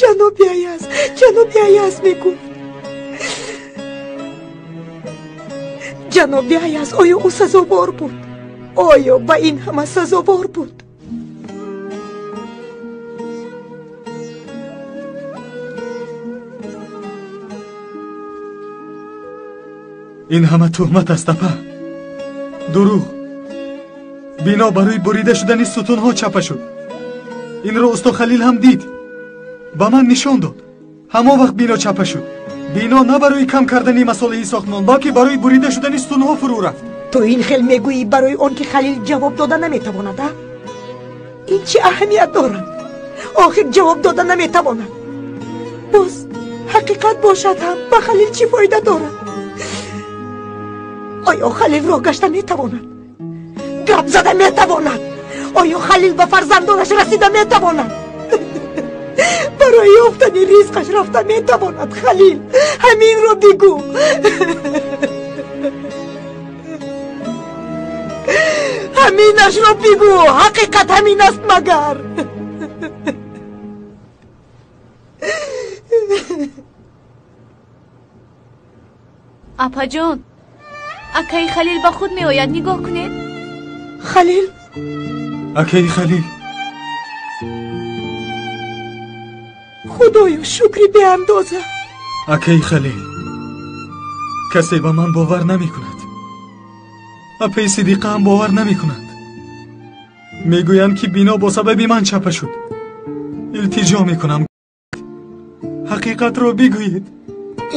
[SPEAKER 3] Ҷаноби Аяз, ҷаноби Аяз мегуфт. Ҷаноби Аяз, оё ӯ сазовор буд? Оё ба ин ҳама сазовор буд?
[SPEAKER 1] Ин ҳама туҳмат аст, апа. Дурӯғ. Бино барои бурида шудани сутунҳо чапа шуд. Инро усто Халил ҳам дид. Ба ман нишон дод. Ҳамон вақт бино чапа шуд. Бино на барои кам кардани масолеҳи сохтмон, балки барои бурида шудани сутунҳо фурӯ рафт.
[SPEAKER 3] Ту ин хел мегӯӣ барои он ки Халил ҷавоб дода наметавонад, а? Ин чӣ аҳамият дорад? Охир ҷавоб дода наметавонад. Боз ҳақиқат бошад ҳам ба Халил чӣ фоида дорад? Оё Халил роҳ гашта метавонад? Гап зада метавонад? Оё Халил ба фарзандонаш расида метавонад? Барои ёфтани ризқаш рафта метавонад? Халил, ҳаминро бигӯ. Ҳаминашро бигӯ. Ҳақиқат ҳамин аст магар?
[SPEAKER 6] Апаҷон, акаи Халил ба худ меояд, нигоҳ кунед.
[SPEAKER 3] Халил?
[SPEAKER 1] Акаи Халил.
[SPEAKER 3] Худоё, шукри беандоза.
[SPEAKER 1] Акаи Халил, касе ба ман бовар намекунад. Апаи Сидиқа ҳам бовар намекунад. Мегӯянд, ки бино бо сабаби ман чапа шуд. Илтиҷо мекунам, ҳақиқатро бигӯед.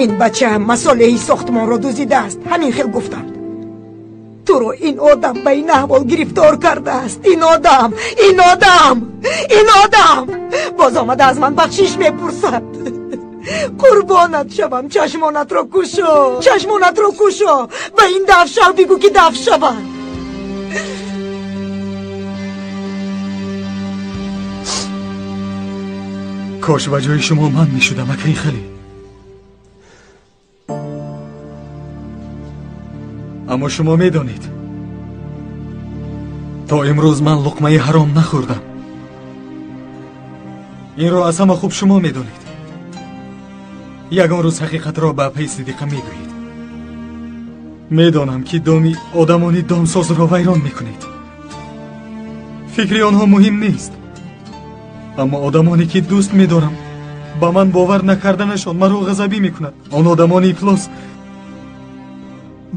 [SPEAKER 3] Ин бача масолеҳи сохтмонро дуздидааст. Ҳамин хел гуфтанд. Туро ин одам ба ин аҳвол гирифтор кардааст. Ин одам, ин одам, ин одам боз омада аз ман бахшиш мепурсад. Қурбонат шавам, чашмонатро кушо, чашмонатро кушо. Ба ин дафшав бигӯ, ки даф шавад.
[SPEAKER 1] Кош ба ҷои шумо ман мешудам, акаи Халил. Аммо шумо медонед, то имрӯз ман луқмаи ҳаром нахӯрдам. Инро аз ҳама хуб шумо медонед. Ягон рӯз ҳақиқатро ба апаи Сидиқа мегӯед. Медонам, ки доми одамони домсозро вайрон мекунед. Фикри онҳо муҳим нест. Аммо одамоне ки дӯст медорам, ба ман бовар накарданашон маро ғазабӣ мекунад. Он одамони ифлос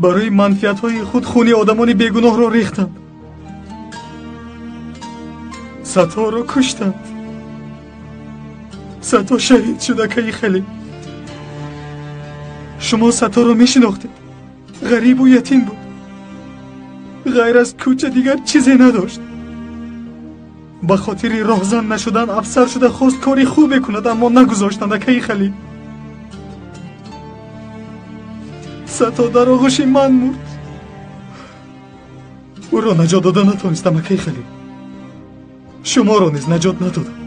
[SPEAKER 1] барои манфиатҳои худ хуни одамони бегуноҳро рехтанд. Саторо куштанд. Сато шаҳид шуд, акаи Халил. Шумо Саторо мешинохтед. Ғарибу ятим буд. Ғайр аз кӯча дигар чизе надошт. Ба хотири роҳзан нашудан афсар шуда хост кори хубе кунад, аммо нагузоштанд, акаи Халил. Сато дар оғӯши ман мурд. Ӯро наҷот дода натонистам, акаи Халил. Шуморо низ наҷот надодам.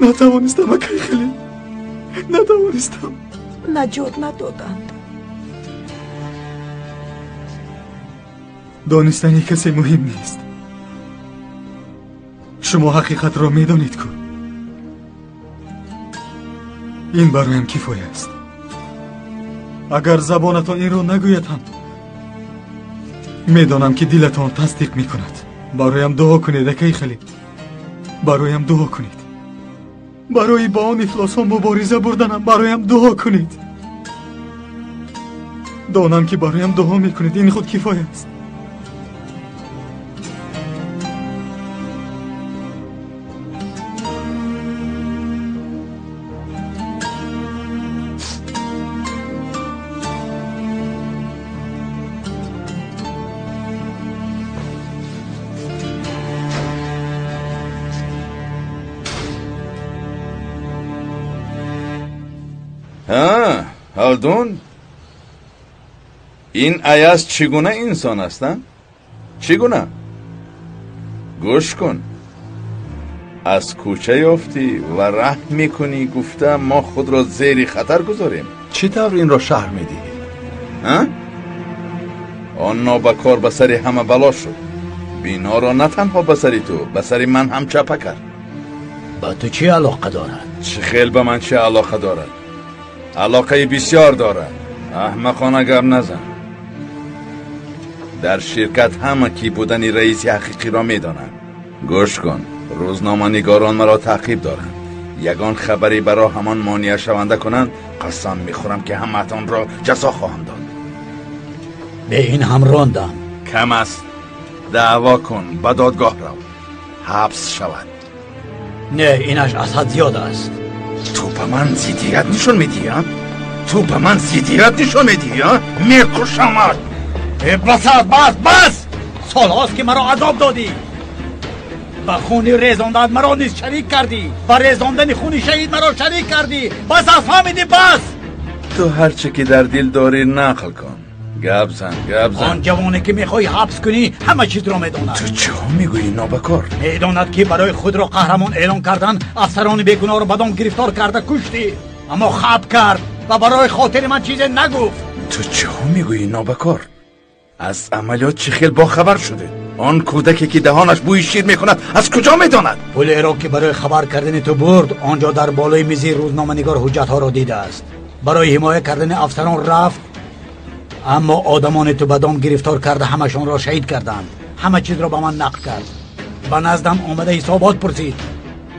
[SPEAKER 1] Натавонистам, акаи Халил. Натавонистам.
[SPEAKER 3] Наҷот надоданд.
[SPEAKER 1] Донистани касе муҳим нест. Шумо ҳақиқатро медонед ку. Ин бароям кифоя аст. Агар забонатон инро нагӯяд ҳам, медонам, ки дилатон тасдиқ мекунад. Бароям дуо кунед, акаи Халид. Бароям дуо кунед. Барои ба он ифлосҳо мубориза бурданам бароям дуо кунед. Донам ки бароям дуо мекунед, ин худ кифоя аст.
[SPEAKER 14] Халдун, ин Аяз чӣ гуна инсон аст? Чӣ гуна? Гӯш кун, аз кӯча ёфтӣ ва раҳм мекунӣ, гуфта мо худро зери хатар гузорем.
[SPEAKER 13] Чӣ тавр инро шаҳр медиҳӣ?
[SPEAKER 14] Он нобакор ба сари ҳама бало шуд. Биноро на танҳо ба сари ту, ба сари ман ҳам чапа кард.
[SPEAKER 2] Ба ту чӣ алоқа дорад?
[SPEAKER 14] Чӣ хел ба ман чӣ алоқа дорад? Алоқаи бисёр дорад. Аҳмақона гап назан. Дар ширкат ҳама ки будани раиси ҳақиқиро медонанд. Гӯш кун, рӯзноманигорон маро таъқиб доранд. Ягон хабаре баро ҳамон монеашаванда кунанд, қасам мехӯрам ки ҳамаатонро ҷазо хоҳам дод.
[SPEAKER 2] Бе ин ҳам рондам.
[SPEAKER 14] Кам аст. Даъво кун, ба додгоҳ рав, ҳабс шавад.
[SPEAKER 2] Не, инаш аз ҳад зиёд аст.
[SPEAKER 14] Ту ба ман зиддият нишон медиҳӣ? Ту ба ман зиддият нишон медиҳӣ? Мекушамат!
[SPEAKER 2] Бас аст, бас, бас! Солҳост ки маро азоб додӣ. Ба хуни резондаат маро низ шарик кардӣ. Ба резондани хуни шаҳид маро шарик кардӣ. Бас аст, фаҳмидӣ, бас!
[SPEAKER 14] Ту ҳарче ки дар дил дорӣ нақл кун. Гап зан, гап зан.
[SPEAKER 2] Он ҷавоне ки мехоҳӣ ҳабс кунӣ ҳама чизро медонад.
[SPEAKER 14] Ту чиҳо мегӯӣ, нобакор?
[SPEAKER 2] Медонад ки барои худро қаҳрамон эълон кардан афсарони бегуноҳро ба дом гирифтор карда куштӣ, аммо хаб кард ва барои хотири ман чизе нагуфт.
[SPEAKER 14] Ту чиҳо мегӯӣ, нобакор? Аз амалиёт чӣ хел бохабар шудед? Он кӯдаке ки даҳонаш бӯи шир мекунад аз куҷо медонад?
[SPEAKER 2] Пулеро ки барои хабар кардани ту бурд, он ҷо дар болои мизи рӯзноманигор ҳуҷҷатҳоро дидааст. Барои ҳимоя кардани афсарон рафт, аммо одамони ту ба дом гирифтор карда ҳамашонро шаҳид карданд. Ҳама чизро ба ман нақл кард. Ба наздам омада ҳисобот пурсид.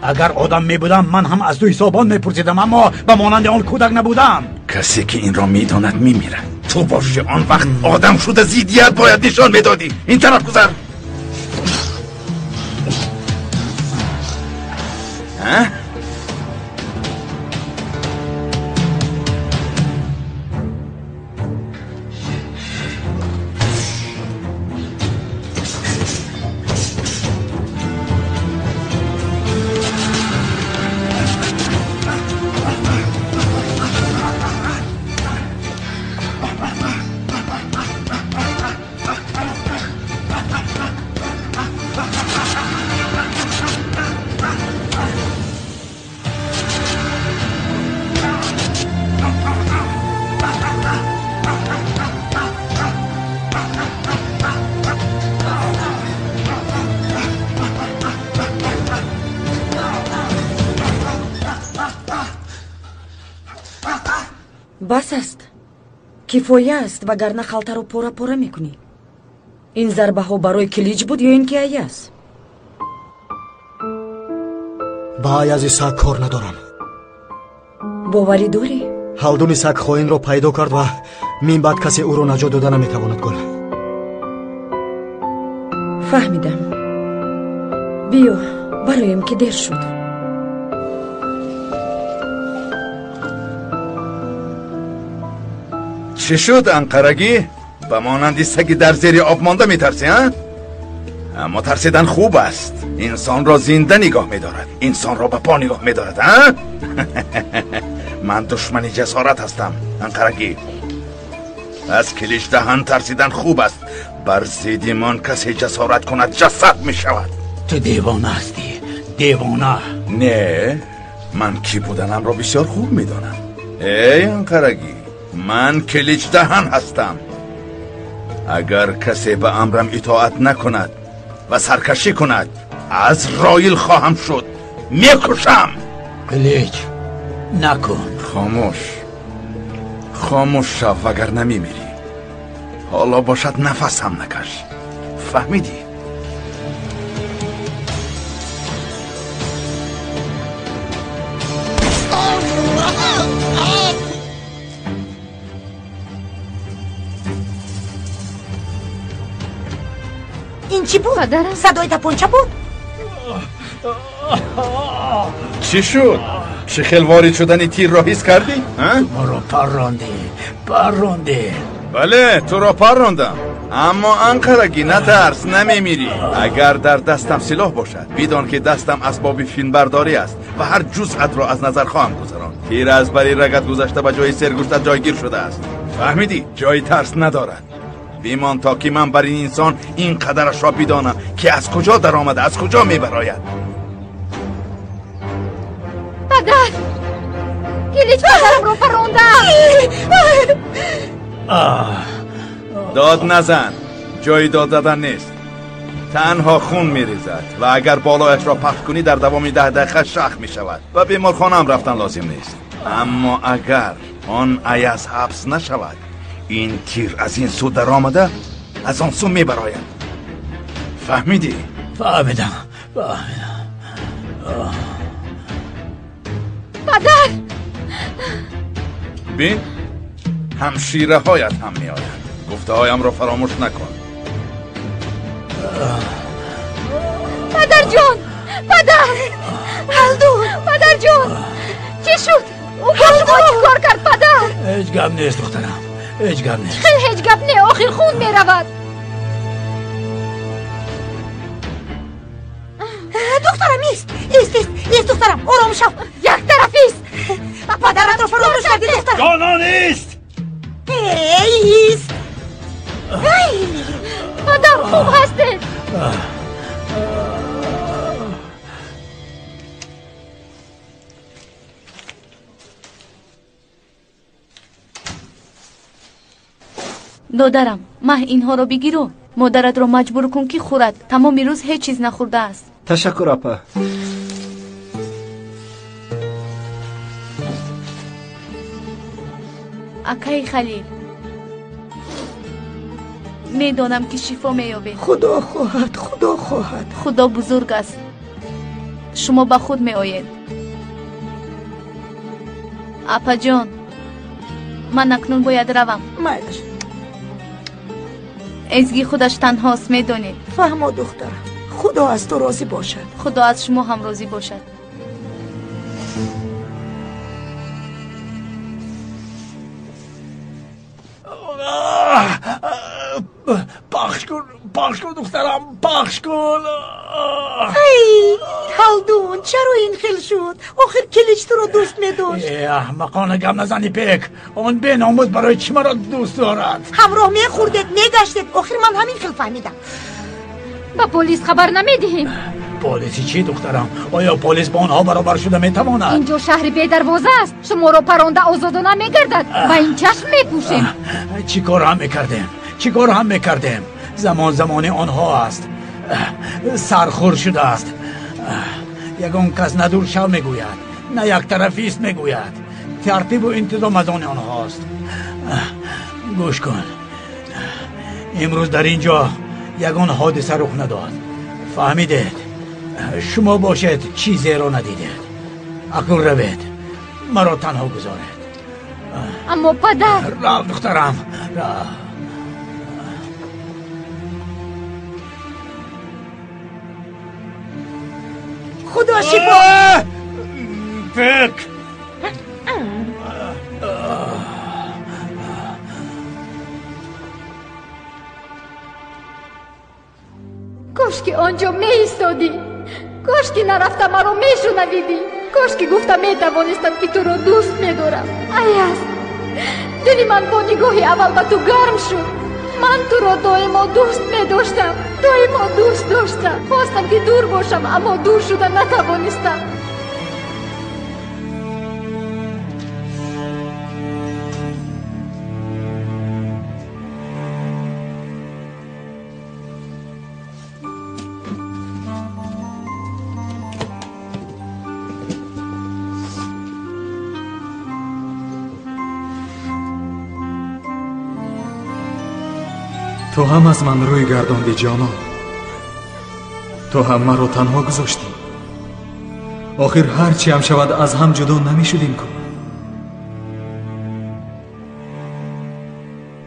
[SPEAKER 2] Агар одам мебудам, ман ҳам аз ту ҳисобот мепурсидам, аммо ба монанди он кӯдак набудам.
[SPEAKER 14] Касе ки инро медонад мемирад. Ту боши он вақт одам шуда зиддият бояд нишон медодӣ. Ин тараф гузар.
[SPEAKER 8] Бас аст, кифоя аст, вагарна халтаро пора пора мекунӣ. Ин зарбаҳо барои Килич буд ё ин ки Аяз?
[SPEAKER 5] Ба Аязи саг кор надорам.
[SPEAKER 8] Боварӣ дорӣ?
[SPEAKER 5] Ҳалдуни саг хоинро пайдо кард ва мин баъд касе ӯро наҷот дода наметавонад. Гул,
[SPEAKER 8] фаҳмидам. Биё, бароем ки дер шуд.
[SPEAKER 14] Чӣ шуд, анқарагӣ? Ба монанди саги дар зери об монда метарсӣ, а? Аммо тарсидан хуб аст. Инсонро зинда нигоҳ медорад, инсонро ба по нигоҳ медорад, а? Ман душмани ҷасорат ҳастам, анқарагӣ. Аз Килич даҳан тарсидан хуб аст. Бар зидди ман касе ҷасорат кунад, ҷасад мешавад.
[SPEAKER 2] Ту девона ҳастӣ, девона.
[SPEAKER 14] Не, ман кӣ буданамро бисёр хуб медонам. Эй анқарагӣ, ман Килич даҳан ҳастам. Агар касе ба амрам итоат накунад ва саркашӣ кунад, аз роил хоҳам шуд, мекушам.
[SPEAKER 2] Килич, накун.
[SPEAKER 14] Хомӯш, хомӯш шав, вагарна мемирӣ. Ҳоло бошад нафас ҳам накаш. Фаҳмидӣ?
[SPEAKER 3] Ин чӣ буд? Садои тапонча буд?
[SPEAKER 14] Чӣ шуд? Чӣ хел ворид шудани тирро ҳис кардӣ?
[SPEAKER 2] Маро паррондӣ, паррондӣ.
[SPEAKER 14] Бале, туро паррондам. Аммо анқарагӣ натарс, намемирӣ. Агар дар дастам силоҳ бошад, бидон ки дастам асбоби филмбардорӣ аст ва ҳар ҷузъатро аз назар хоҳам гузаронд. Тир аз бари рагат гузашта ба ҷои сергӯштат ҷойгир шудааст. Фаҳмидӣ? Ҷои тарс надорад. Бимон то ки ман бар ин инсон ин қадарашро бидонам ки аз куҷо даромада, аз куҷо мебарояд.
[SPEAKER 9] Падар! Килич падарамро паррондам!
[SPEAKER 14] Дод назан, ҷои дод задан нест. Танҳо хун мерезад ва агар болояшро пахш кунӣ дар давоми 10 дақиқа шах мешавад ва беморхонаам рафтан лозим нест. Аммо агар он Аяз ҳабс нашавад, ин тир аз ин сӯ даромада аз он сӯ мебарояд. Фаҳмидӣ?
[SPEAKER 2] Фаҳмидам, фаҳмидам.
[SPEAKER 9] Падар!
[SPEAKER 14] Бин, ҳамшираҳоят ҳам меоянд. Гуфтаҳоямро фаромӯш накун.
[SPEAKER 9] Падарҷон! Падар! Ҳалдун! Падарҷон! Чӣ шуд? Ӯ бо шумо чӣ кор кард, падар?
[SPEAKER 2] Ҳеҷ гап нест, духтарам. Ҳеҷ гап нест.
[SPEAKER 9] Хел ҳеҷ гап не, охир хун меравад.
[SPEAKER 3] Духтарам, ист! Ист, ист, ист, духтарам, ором шав.
[SPEAKER 9] Як тараф ист!
[SPEAKER 3] Падаратро фаромӯш кардӣ, духтарам.
[SPEAKER 2] Ҷонон, ист!
[SPEAKER 3] Эй, ист!
[SPEAKER 9] Падар, хуб ҳастед?
[SPEAKER 6] Додарам, маҳ инҳоро бигиру модаратро маҷбур кун ки хӯрад. Тамоми рӯз ҳеҷ чиз нахӯрдааст.
[SPEAKER 4] Ташаккур, апа.
[SPEAKER 6] Акаи Халил, медонам ки шифо меёбед.
[SPEAKER 3] Худо хоҳад, Худо хоҳад.
[SPEAKER 6] Худо бузург аст. Шумо ба худ меоед. Апаҷон, ман акнун бояд равам.
[SPEAKER 3] Майлаш.
[SPEAKER 6] Эзгӣ худаш танҳост, медонед.
[SPEAKER 3] Фаҳмо, духтарам. Худо аз ту розӣ бошад.
[SPEAKER 6] Худо аз шумо ҳам розӣ бошад.
[SPEAKER 2] Пахш кун, пахш кун, духтарам, пахш кун.
[SPEAKER 3] Ай, Ҳалдун, чаро ин хел шуд? Охир Килич туро дӯст медошт.
[SPEAKER 2] Э, аҳмақона гап назани, Пек. Он беномус барои чӣ маро дӯст дорад?
[SPEAKER 3] Ҳамроҳ мехӯрдед, мегаштед. Охир ман ҳамин хел фаҳмидам.
[SPEAKER 9] Ба полис хабар намедиҳем.
[SPEAKER 2] Полиси чӣ, духтарам? Оё полис бо онҳо баробар шуда метавонад?
[SPEAKER 9] Инҷо шаҳри бедарвоза аст. Шуморо паронда озодона мегардад. Ба ин чашм мепӯшем.
[SPEAKER 2] Чӣ кор ҳам мекардем? Чӣ кор ҳам мекардем? Замон замони онҳо аст. Сархӯр шудааст. Ягон кас на дур шав мегӯяд, на яктарафист мегӯяд. Тартибу интизом аз они онҳост. Гӯш кун, имрӯз дар ин ҷо ягон ҳодиса рух надод. Фаҳмидед? Шумо бошед чизеро надидед. Акнун равед, маро танҳо гузоред.
[SPEAKER 9] Аммо падар.
[SPEAKER 2] Рав, духтарам, рав.
[SPEAKER 3] Худо шифо.
[SPEAKER 2] Пек!
[SPEAKER 9] Кош ки он ҷо меистодӣ. Кош ки нарафта маро мешунавидӣ. Кош ки гуфта метавонистам ки туро дӯст медорам. Аяз, дили ман бо нигоҳи аввал ба ту гарм шуд. Ман туро доимо дӯст медоштам, доимо дӯст доштам. Хостам ки дур бошам, аммо дур шуда натавонистам.
[SPEAKER 1] Ту ҳам аз ман рӯй гардондӣ, ҷонон. Ту ҳам маро танҳо гузоштӣ. Охир ҳар чӣ ҳам шавад аз ҳам ҷудо намешудем ку.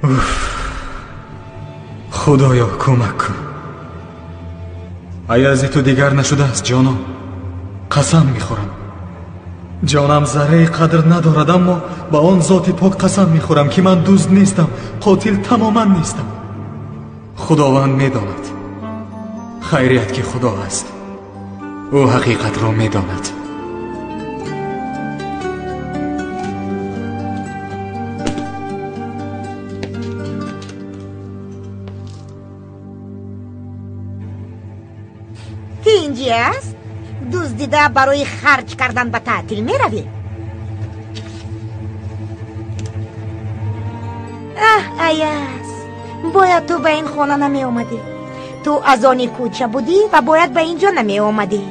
[SPEAKER 1] Уф, Худоё, кӯмак кун. Аязи ту дигар нашудааст, ҷонон. Қасам мехӯрам. Ҷонам зарраи қадр надорад, аммо ба он зоти пок қасам мехӯрам, ки ман дузд нестам, қотил тамоман нестам. Худованд медонад. Хайрият ки Худо аст. Ӯ ҳақиқатро медонад.
[SPEAKER 3] Тинҷи аст? Дуздида барои харҷ кардан ба таътил меравӣ? Аҳ, Аяз, бояд ту ба ин хона намеомадӣ. Ту аз они кӯча будӣ ва бояд ба ин ҷо намеомадӣ.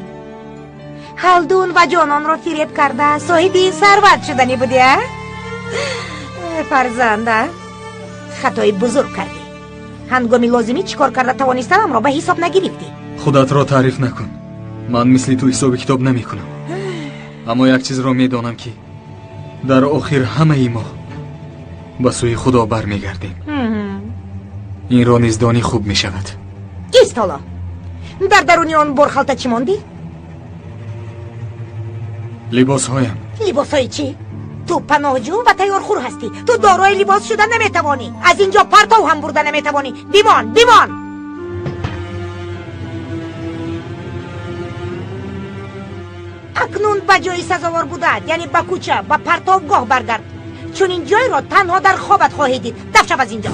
[SPEAKER 3] Ҳалдун ва ҷононро фиреб карда соҳиби ин сарват шуданӣ будӣ, а? Фарзанда, хатои бузург кардӣ. Ҳангоми лозимӣ чӣ кор карда тавонистанамро ба ҳисоб нагирифтӣ.
[SPEAKER 1] Худатро таъриф накун. Ман мисли ту ҳисоби китоб намекунам. Аммо як чизро медонам, ки дар охир ҳамаи мо ба сӯи Худо бармегардем. Инро низ донӣ хуб мешавад.
[SPEAKER 3] Кист ҳоло? Дар даруни он борхалта чӣ мондӣ?
[SPEAKER 1] Либосҳоям.
[SPEAKER 3] Либосҳои чӣ? Ту паноҳҷӯ ва тайёрхӯр ҳастӣ. Ту дорои либос шуда наметавонӣ. Аз ин ҷо партов ҳам бурда наметавонӣ. Бимон, бимон! Акнун ба ҷои сазовор будаат, яъне ба кӯча, ба партовгоҳ баргард. Чунин ҷойро танҳо дар хобат хоҳӣ дид. Даф шав аз ин ҷо.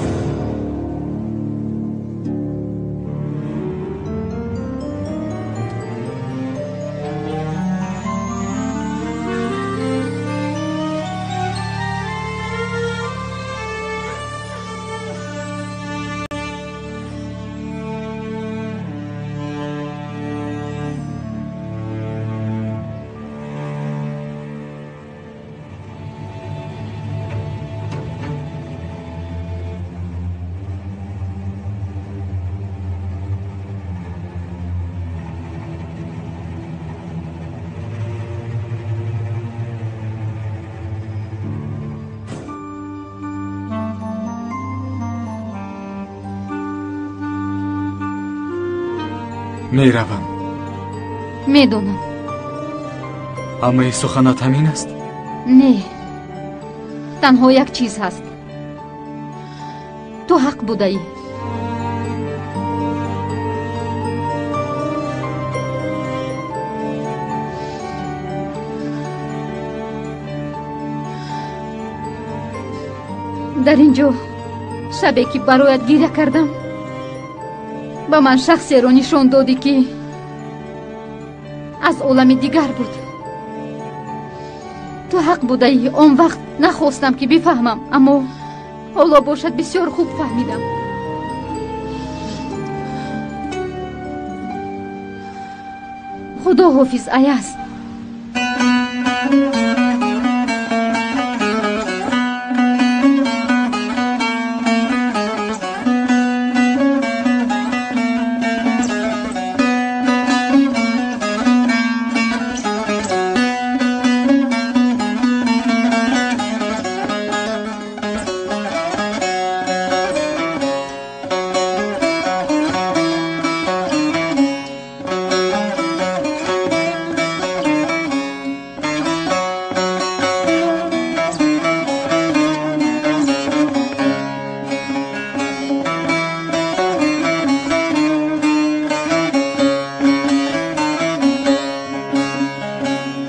[SPEAKER 1] Меравам.
[SPEAKER 9] Медонам.
[SPEAKER 1] Ҳамаи суханат ҳамин аст?
[SPEAKER 9] Не, танҳо як чиз ҳаст. Ту ҳақ будаӣ. Дар ин ҷо шабе ки бароят гиря кардам, ба ман шахсеро нишон додӣ, ки аз олами дигар буд. Ту ҳақ будаӣ. Он вақт нахостам, ки бифаҳмам, аммо ҳоло бошад бисёр хуб фаҳмидам. Худо ҳофиз, Аяз.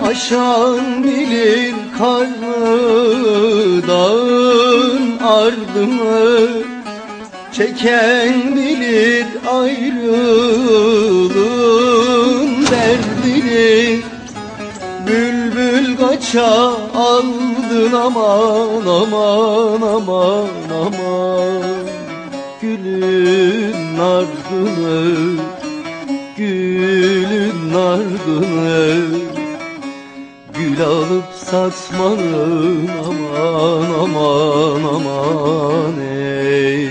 [SPEAKER 15] Aşan bilir karlı dağın ardını, çeken bilir ayrılığın derdini. Bülbül kaça aldın aman aman aman aman, gülün ardını, gülün ardını. Gül alıp satmanın aman aman aman ey,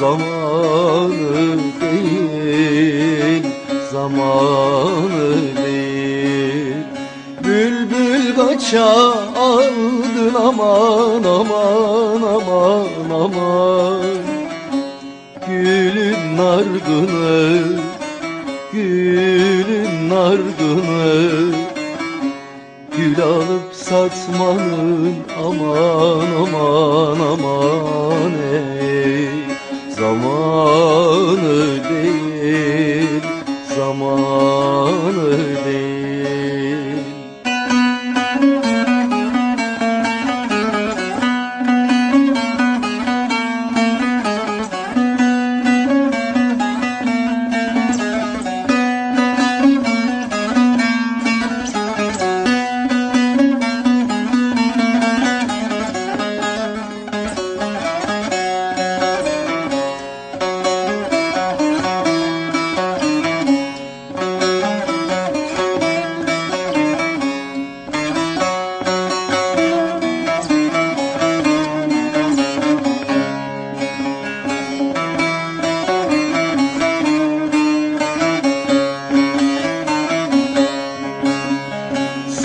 [SPEAKER 15] zamanı değil, zamanı değil. Bülbül kaça aldın aman aman aman aman, gülün ardını, Gülün nargını, gül alıp satmanın aman aman aman ey. Zamanı değil, zamanı değil.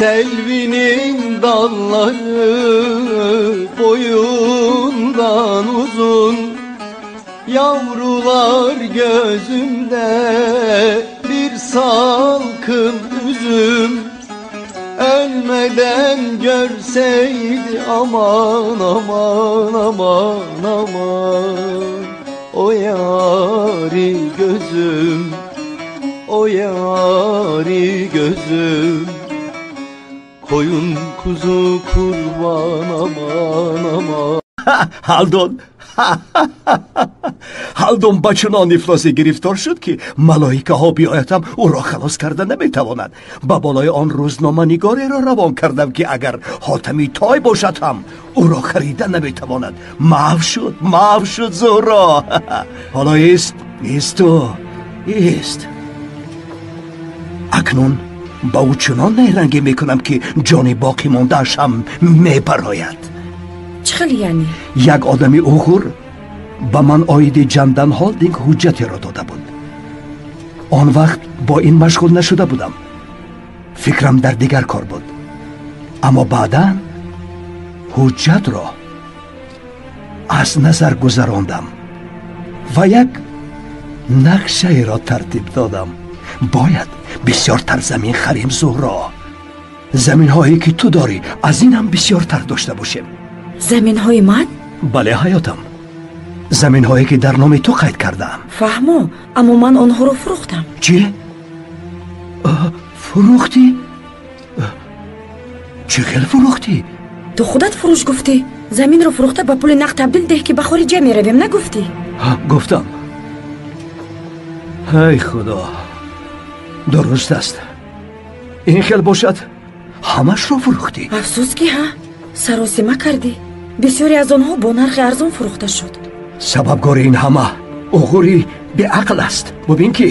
[SPEAKER 15] Selvinin dalları boyundan uzun, yavrular gözümde bir salkım üzüm. Ölmeden görseydi aman aman aman aman, o yari gözüm, o yari gözüm. Koyun kuzu kurban aman aman.
[SPEAKER 12] Ҳалдон, Ҳалдон ба чунон ифлосе гирифтор шуд, ки малоикаҳо биоятам ӯро халос карда наметавонад. Ба болои он рӯзноманигореро равон кардам, ки агар Ҳотами Той бошад ҳам ӯро харида наметавонад. Маҳв шуд, маҳв шуд Зуҳро. Ҳоло ист, исту ист. Акнун ба ӯ чунон найрангӣ мекунам, ки ҷони боқӣ мондааш ҳам мебарояд.
[SPEAKER 8] Чӣ хел яъне?
[SPEAKER 12] Як одами уғур ба ман оиди Ҷандан Холдинг ҳуҷҷатеро дода буд. Он вақт бо ин машғул нашуда будам, фикрам дар дигар кор буд. Аммо баъдан ҳуҷҷатро аз назар гузарондам ва як нақшаеро тартиб додам. Бояд бисёртар замин харем, Зуҳро. Заминҳое ки ту дорӣ, аз ин ҳам бисёртар дошта бошем.
[SPEAKER 8] Заминҳои ман?
[SPEAKER 12] Бале, ҳаётам. Заминҳое ки дар номи ту қайд кардаам.
[SPEAKER 8] Фаҳмо, аммо ман онҳоро фурӯхтам.
[SPEAKER 12] Чӣ? Фурӯхтӣ? Чӣ хел фурӯхтӣ?
[SPEAKER 8] Ту худат фурӯш гуфтӣ. Заминро фурӯхта ба пули нақд табдил деҳ, ки ба хориҷа меравем, нагуфтӣ?
[SPEAKER 12] Гуфтам. Ай худо, дуруст аст. Ин хел бошад, ҳамашро фурӯхтӣ.
[SPEAKER 8] Афсӯс ки ҳа, саросима кардӣ. Бисёре аз онҳо бо нархи арзон фурӯхта шуд.
[SPEAKER 12] Сабабгори ин ҳама уғури беақл аст. Бубин ки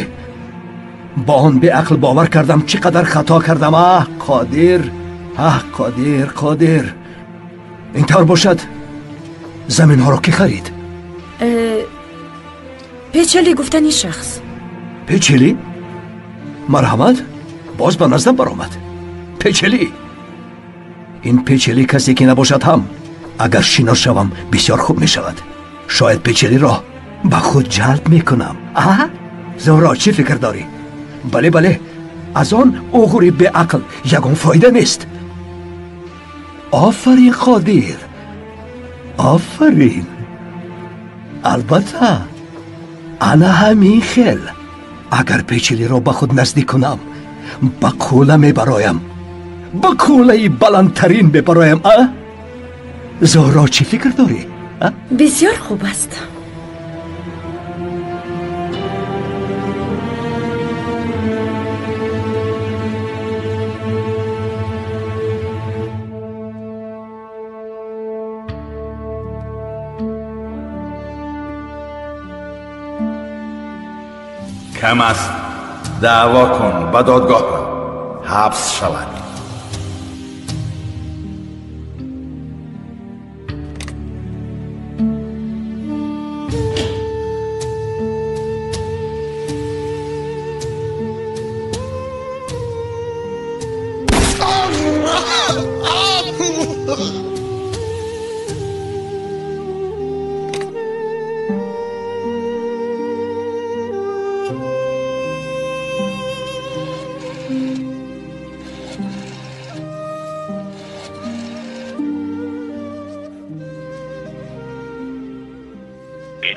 [SPEAKER 12] бо он беақл бовар кардам, чӣ қадар хато кардам. Аҳ Қодир, аҳ Қодир, Қодир. Ин тавр бошад, заминҳоро кӣ харид?
[SPEAKER 8] Печали гуфтани шахс.
[SPEAKER 12] Печели? Марҳамат, боз ба наздам баромад. Печели. Ин Печели касе ки набошад ҳам, агар шинос шавам, бисёр хуб мешавад. Шояд Печелиро ба худ ҷалб мекунам. А Зуҳро, чӣ фикр дорӣ? Бале, бале, аз он уғури беақл ягон фоида нест. Офарин Қодир, офарин. Албатта, ана ҳамин хел. Агар Печелиро ба худ наздик кунам, ба кӯла мебароям, ба кӯлаи баландтарин мебароям. А Зуҳро, чӣ фикр дорӣ?
[SPEAKER 8] Бисёр хуб аст.
[SPEAKER 14] Кам аст, даъво кун, ба додгоҳ рав, ҳабс шавад.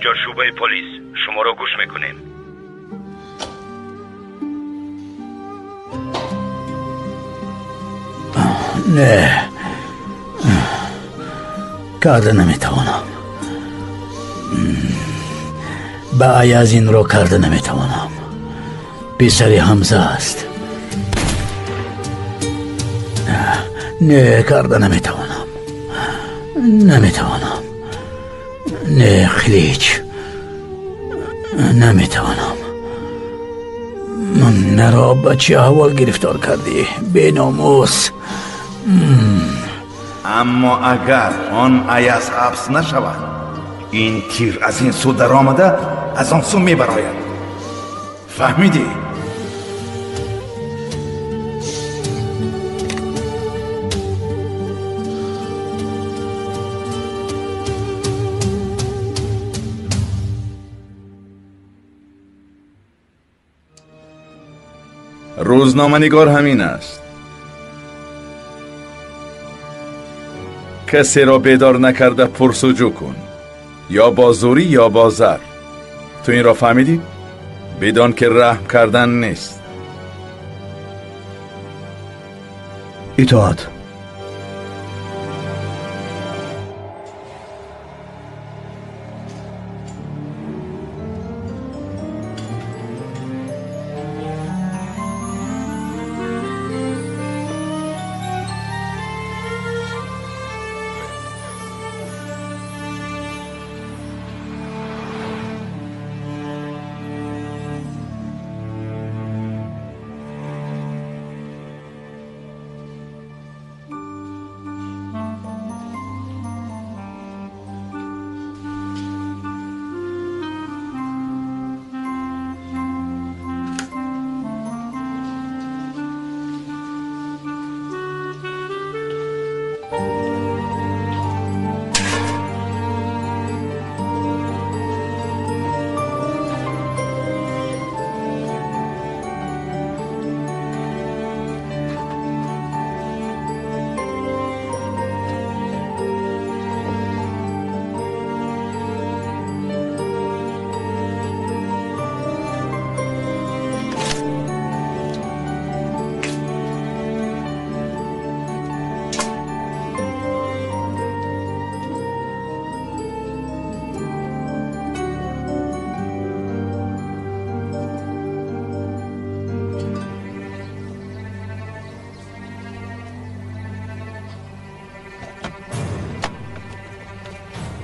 [SPEAKER 11] Инҷо шӯъбаи полис, шуморо гӯш мекунем.
[SPEAKER 2] Не, карда наметавонам. Ба Аяз инро карда наметавонам. Писари Ҳамза аст. Не, карда наметавонам. Наметавонам. Не, Қилич, наметавонам. Маро ба чӣ аҳвол гирифтор кардӣ, беномус?
[SPEAKER 14] Аммо агар он Аяз ҳабс нашавад, ин тир аз ин сӯ даромада аз он сӯ мебарояд. Фаҳмидӣ? Рӯзноманигор ҳамин аст. Касеро бедор накарда пурсуҷӯ кун, ё бо зӯрӣ ё бо зар. Ту инро фаҳмидӣ? Бидон ки раҳм кардан нест.
[SPEAKER 12] Итоат.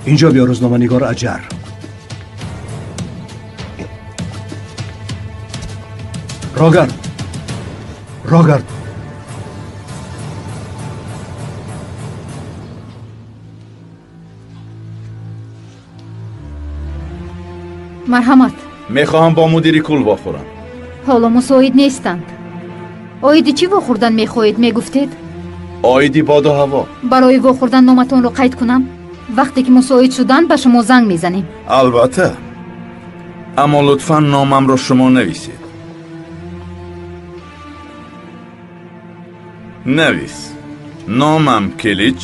[SPEAKER 12] اینجا بیا روزنامه‌نگار اجر. راگرد، راگرد.
[SPEAKER 9] марҳамат.
[SPEAKER 14] Мехоҳам бо мудири кул вохӯрам.
[SPEAKER 9] Ҳоло мусоид нестанд. Оиди чӣ вохӯрдан мехоҳед, мегуфтед?
[SPEAKER 14] Оиди боду ҳаво.
[SPEAKER 9] Барои вохӯрдан номатонро қайд кунам? Вақте ки мусоид шуданд ба шумо занг мезанем.
[SPEAKER 14] Албатта, аммо лутфан номамро шумо нависед. Навис: номам Келич,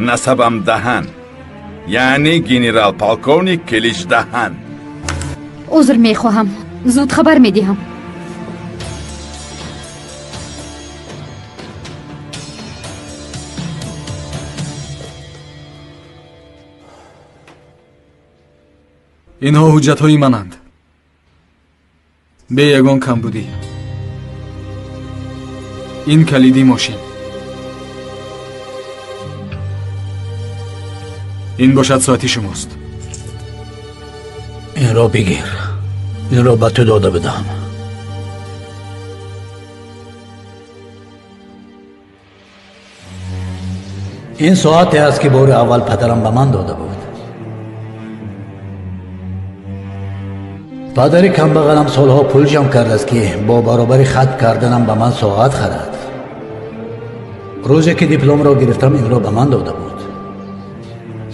[SPEAKER 14] насабам Даҳан, яъне генерал полковник Келич Даҳан.
[SPEAKER 9] Узр мехоҳам, зуд хабар медиҳам.
[SPEAKER 10] Инҳо ҳуҷҷатҳои мананд, бе ягон камбудӣ. Ин калиди мошин, ин бошад соати шумост.
[SPEAKER 2] Инро бигир, инро ба ту дода будам. Ин соате аст ки бори аввал падарам ба ман дода буд. Падари камбағалам солҳо пул ҷамъ кардааст ки бо баробари хат карданам ба ман соат харад. Рӯзе ки дипломро гирифтам инро ба ман дода буд.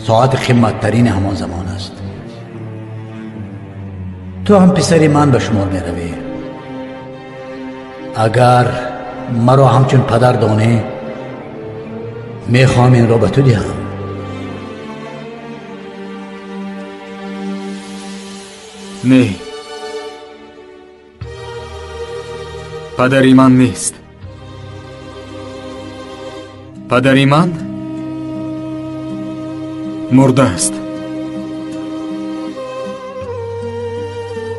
[SPEAKER 2] Соати қиматтарини ҳамон замон аст. Ту ҳам писари ман ба шумор меравӣ. Агар маро ҳамчун падар донӣ, мехоҳам инро ба ту диҳам.
[SPEAKER 10] Не, падари ман нест. Падари ман мурдааст.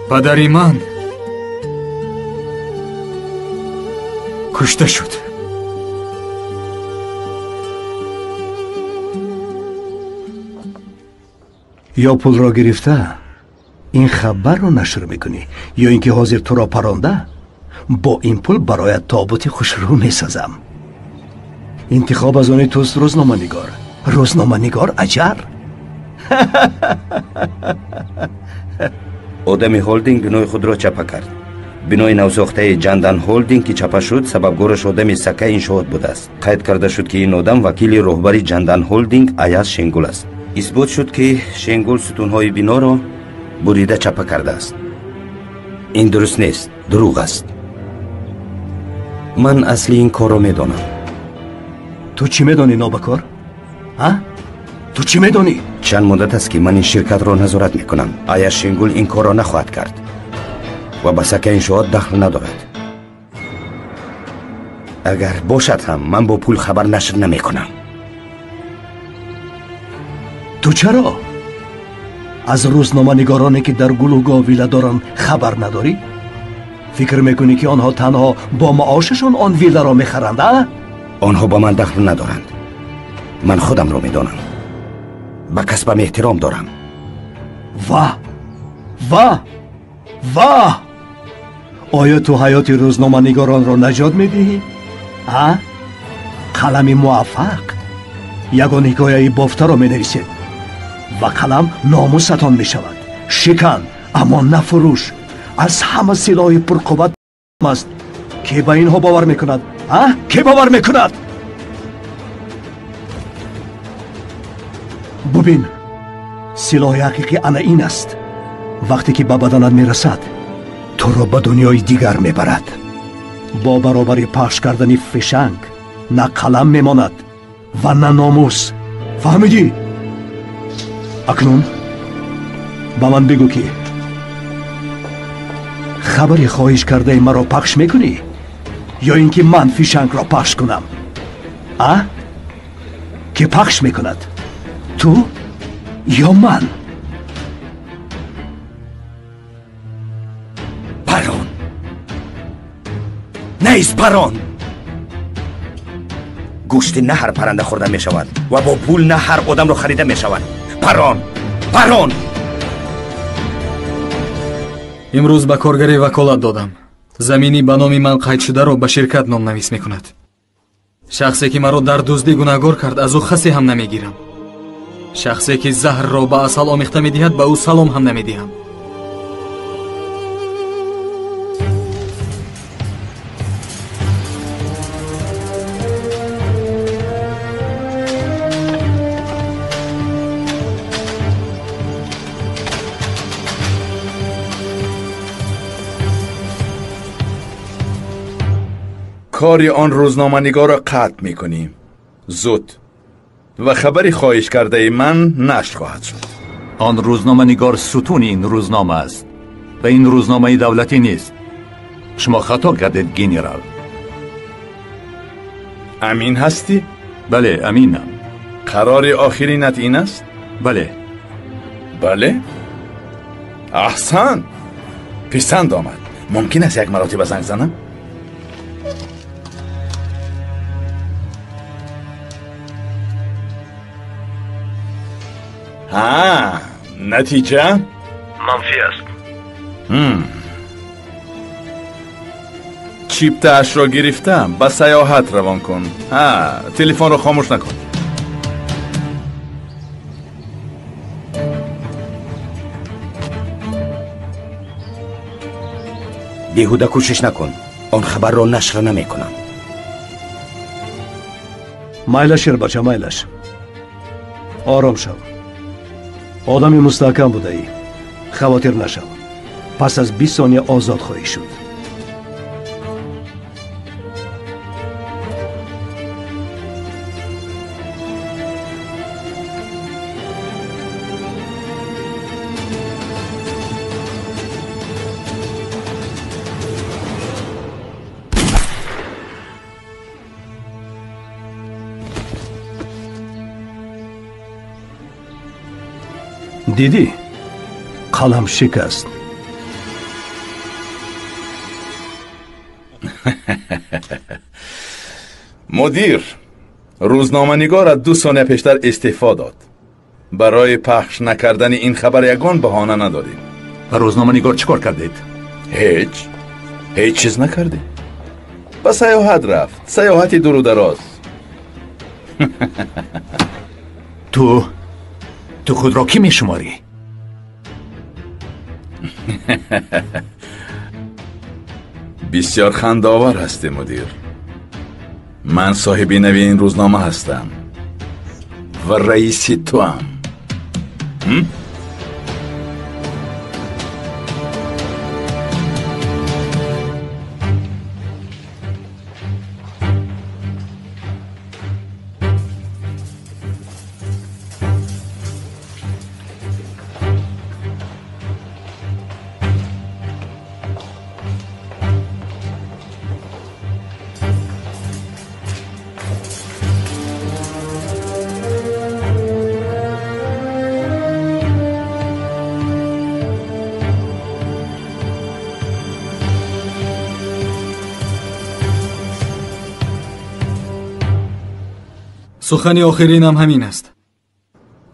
[SPEAKER 10] Падари ман кушта шуд.
[SPEAKER 12] Ё пулро гирифта ин хабарро нашр мекунӣ, ё ин ки ҳозир туро паронда бо ин пул бароят тобути хушрӯ месозам. Интихоб аз они туст, рӯзноманигор. Рӯзноманигор аҷар.
[SPEAKER 11] Одами холдинг бинои худро чапа кард. Бинои навсохтаи Ҷандан Холдинг ки чапа шуд, сабабгораш одами Сака Иншоот будааст. Қайд карда шуд, ки ин одам вакили роҳбари Ҷандан Холдинг Аяз Шенгул аст. Исбот шуд, ки Шенгул сутунҳои биноро бурида чапа кардааст. Ин дуруст нест, дурӯғ аст. Ман асли ин корро медонам.
[SPEAKER 12] Ту чӣ медонӣ, нобакор? А? Ту чӣ медонӣ?
[SPEAKER 11] Чанд муддат аст, ки ман ин ширкатро назорат мекунам. Аяз Шенгул ин корро нахоҳад кард ва ба Сака Иншоот дахл надорад. Агар бошад ҳам, ман бо пул хабар нашр намекунам.
[SPEAKER 12] Ту чаро аз рӯзноманигороне, ки дар гулугоҳ вилла доранд, хабар надорӣ? Фикр мекунӣ, ки онҳо танҳо бо маошашон он вилларо мехаранд, а?
[SPEAKER 11] Онҳо ба ман дахл надоранд. Ман худамро медонам. Ба касбам эҳтиром дорам.
[SPEAKER 12] Ва ва ва! Оё ту ҳаёти рӯзноманигоронро наҷот медиҳӣ? А? Қалами муваффақ ягон ҳикояи бофтаро менависед ва қалам номусатон мешавад. Шикан, аммо нафурӯш. Аз ҳама силоҳи пурқувват аст. Ке ба инҳо бовар мекунад? А? Ке бовар мекунад? Бубин, силоҳи ҳақиқӣ ана ин аст. Вақте ки ба баданат мерасад, туро ба дунёи дигар мебарад. Бо баробари пахш кардани фишанг на қалам мемонад ва на номус. Фаҳмидӣ? Акнун ба ман бигӯ, ки хабари хоҳиш кардаи маро пахш мекунӣ ё ин ки ман фишангро пахш кунам? А? Ки пахш мекунад? Ту ё ман?
[SPEAKER 11] Парон! Нест, парон! Гӯшти на ҳар парранда хӯрда мешавад ва бо пул на ҳар одамро харида мешавад. Парон! Парон!
[SPEAKER 10] Имрӯз ба коргаре ваколат додам. Замини ба номи ман қайд шударо ба ширкат номнавис мекунад. Шахсе ки маро дар дуздӣ гунаҳгор кард, аз ӯ хасе ҳам намегирам. Шахсе ки заҳрро ба асал омехта медиҳад, ба ӯ салом ҳам намедиҳам.
[SPEAKER 14] کاری آن روزنامه‌نگار را قطع می‌کنیم زود و خبری خواهش کرده من نشر خواهد شد.
[SPEAKER 13] آن روزنامه‌نگار ستون این روزنامه است و این روزنامه دولتی نیست. شما خطا کردید گنرال.
[SPEAKER 14] امین هستی؟
[SPEAKER 13] بله امینم.
[SPEAKER 14] قرار آخرینت این است؟
[SPEAKER 13] بله.
[SPEAKER 14] بله؟ احسن، پسند آمد. ممکن است یک مراتب زنگ زنم؟ ها، نتیجه؟
[SPEAKER 12] منفی است.
[SPEAKER 14] چیپتش را گرفتم، به سیاحت روان کن. ها، تلفن را خاموش نکن.
[SPEAKER 11] بیهوده کوشش نکن، آن خبر را نشر نمی کنم.
[SPEAKER 12] مایلش شیر بچه، مایلش. آرام شو. آدمی مستحکم بوده ای، خواطر نشو. پس از 20 ثانیه آزاد خواهی شد. Дидӣ? Қалам шикаст.
[SPEAKER 14] Мудир, рӯзноманигорат 2 сония пештар истеъфо дод. Барои пахш накардани ин хабар ягон баҳона надодем.
[SPEAKER 13] Ба рӯзноманигор чӣ кор кардед?
[SPEAKER 14] Ҳеҷ. Ҳеҷ чиз накардем. Ба саёҳат рафт. Саёҳати дуру дароз.
[SPEAKER 13] Ту худро кӣ мешуморӣ?
[SPEAKER 14] Бисёр хандаовар ҳастӣ, мудир. Ман соҳиби нави ин рӯзнома ҳастам ва раиси туам.
[SPEAKER 1] Сухани охиринам ҳамин аст.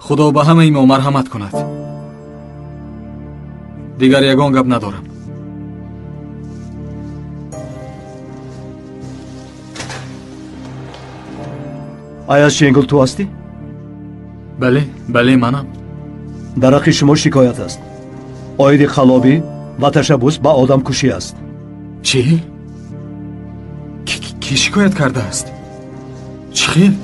[SPEAKER 1] Худо ба ҳамаи мо марҳамат кунад. Дигар ягон гап надорам.
[SPEAKER 12] Аяз Шенгул ту ҳастӣ?
[SPEAKER 1] Бале, бале, манам.
[SPEAKER 12] Дар ҳаққи шумо шикоят аст. Оиди қалобӣ ва ташаббус ба одамкушӣ аст.
[SPEAKER 1] Чӣ? Кӣ шикоят кардааст? Чӣ хел?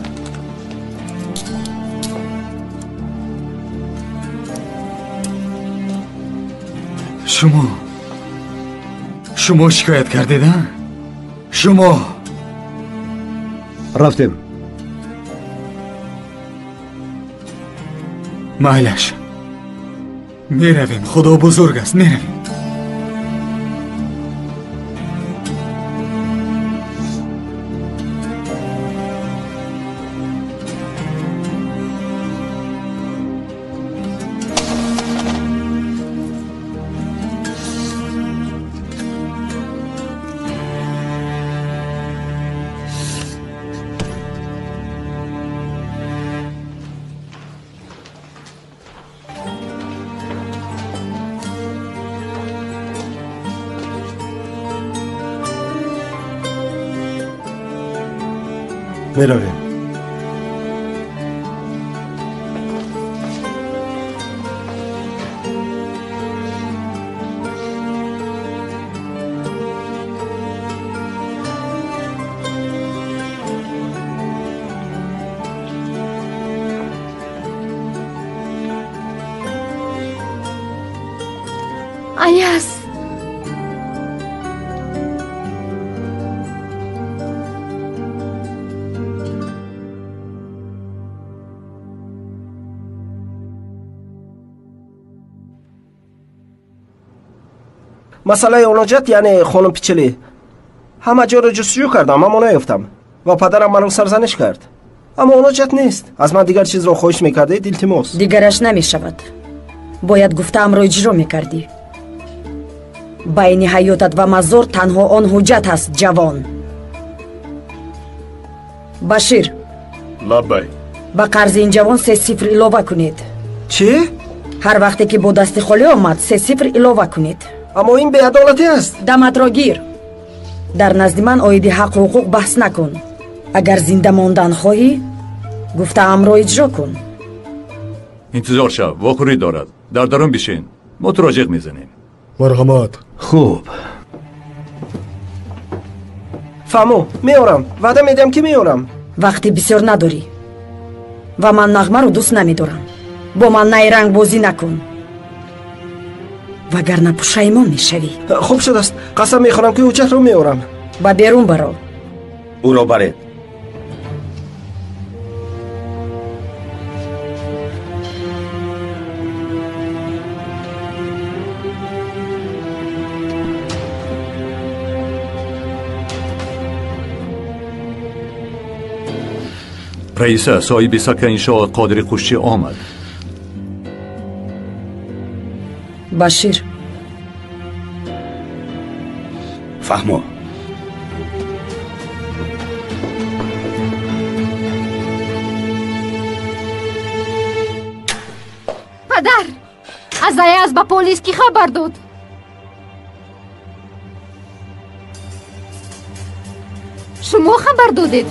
[SPEAKER 1] Шумо шикоят кардед, а? Шумо!
[SPEAKER 12] Рафтем.
[SPEAKER 1] Майлаш. Меравем, Худо бузург аст, меравем.
[SPEAKER 12] Меравем.
[SPEAKER 9] Аяз!
[SPEAKER 4] Масъалаи оноҷат, яъне хонум Пичилӣ. Ҳама ҷоро ҷустуҷӯ кардам, аммо наёфтам ва падарам маро сарзаниш кард. Аммо оноҷат нест. Аз ман дигар чизро хоҳиш мекардед, илтимос.
[SPEAKER 8] Дигараш намешавад. Бояд гуфтаамро иҷро мекардӣ. Байни ҳаётат ва мазор танҳо он ҳуҷҷат ҳаст, ҷавон. Башир.
[SPEAKER 13] Лаббай.
[SPEAKER 8] Ба қарзи ин ҷавон 3-0 илова кунед.
[SPEAKER 4] Чӣ?
[SPEAKER 8] Ҳар вақте ки бо дасти холӣ омад, 3-0 илова кунед.
[SPEAKER 4] Аммо ин беадолатӣ аст.
[SPEAKER 8] Даматро гир. Дар назди ман оиди ҳаққу ҳуқуқ баҳс накун. Агар зинда мондан хоҳӣ, гуфтаамро иҷро кун.
[SPEAKER 13] Интизор шав, вохӯрӣ дорад. Дар дарун бишин. Мо туро ҷиғ мезанем.
[SPEAKER 16] Марҳамат.
[SPEAKER 12] Хуб.
[SPEAKER 4] Фаҳмо, меорам. Ваъда медиҳам, ки меорам.
[SPEAKER 8] Вақти бисёр надорӣ ва ман нағмаро дӯст намедорам. Бо ман найрангбозӣ накун, вагарна пушаймон мешавӣ.
[SPEAKER 4] Хуб шудааст. Қасам мехӯрам, ки ҳуҷҷатро меорам.
[SPEAKER 8] Ба берун баро.
[SPEAKER 11] Ӯро баред.
[SPEAKER 13] Раиса, соҳиби сака иншоот Қодири Қушчӣ омад.
[SPEAKER 8] Башир.
[SPEAKER 11] Фаҳмо.
[SPEAKER 9] Падар, аз Аяз ба полис кӣ хабар дод? Шумо хабар додед?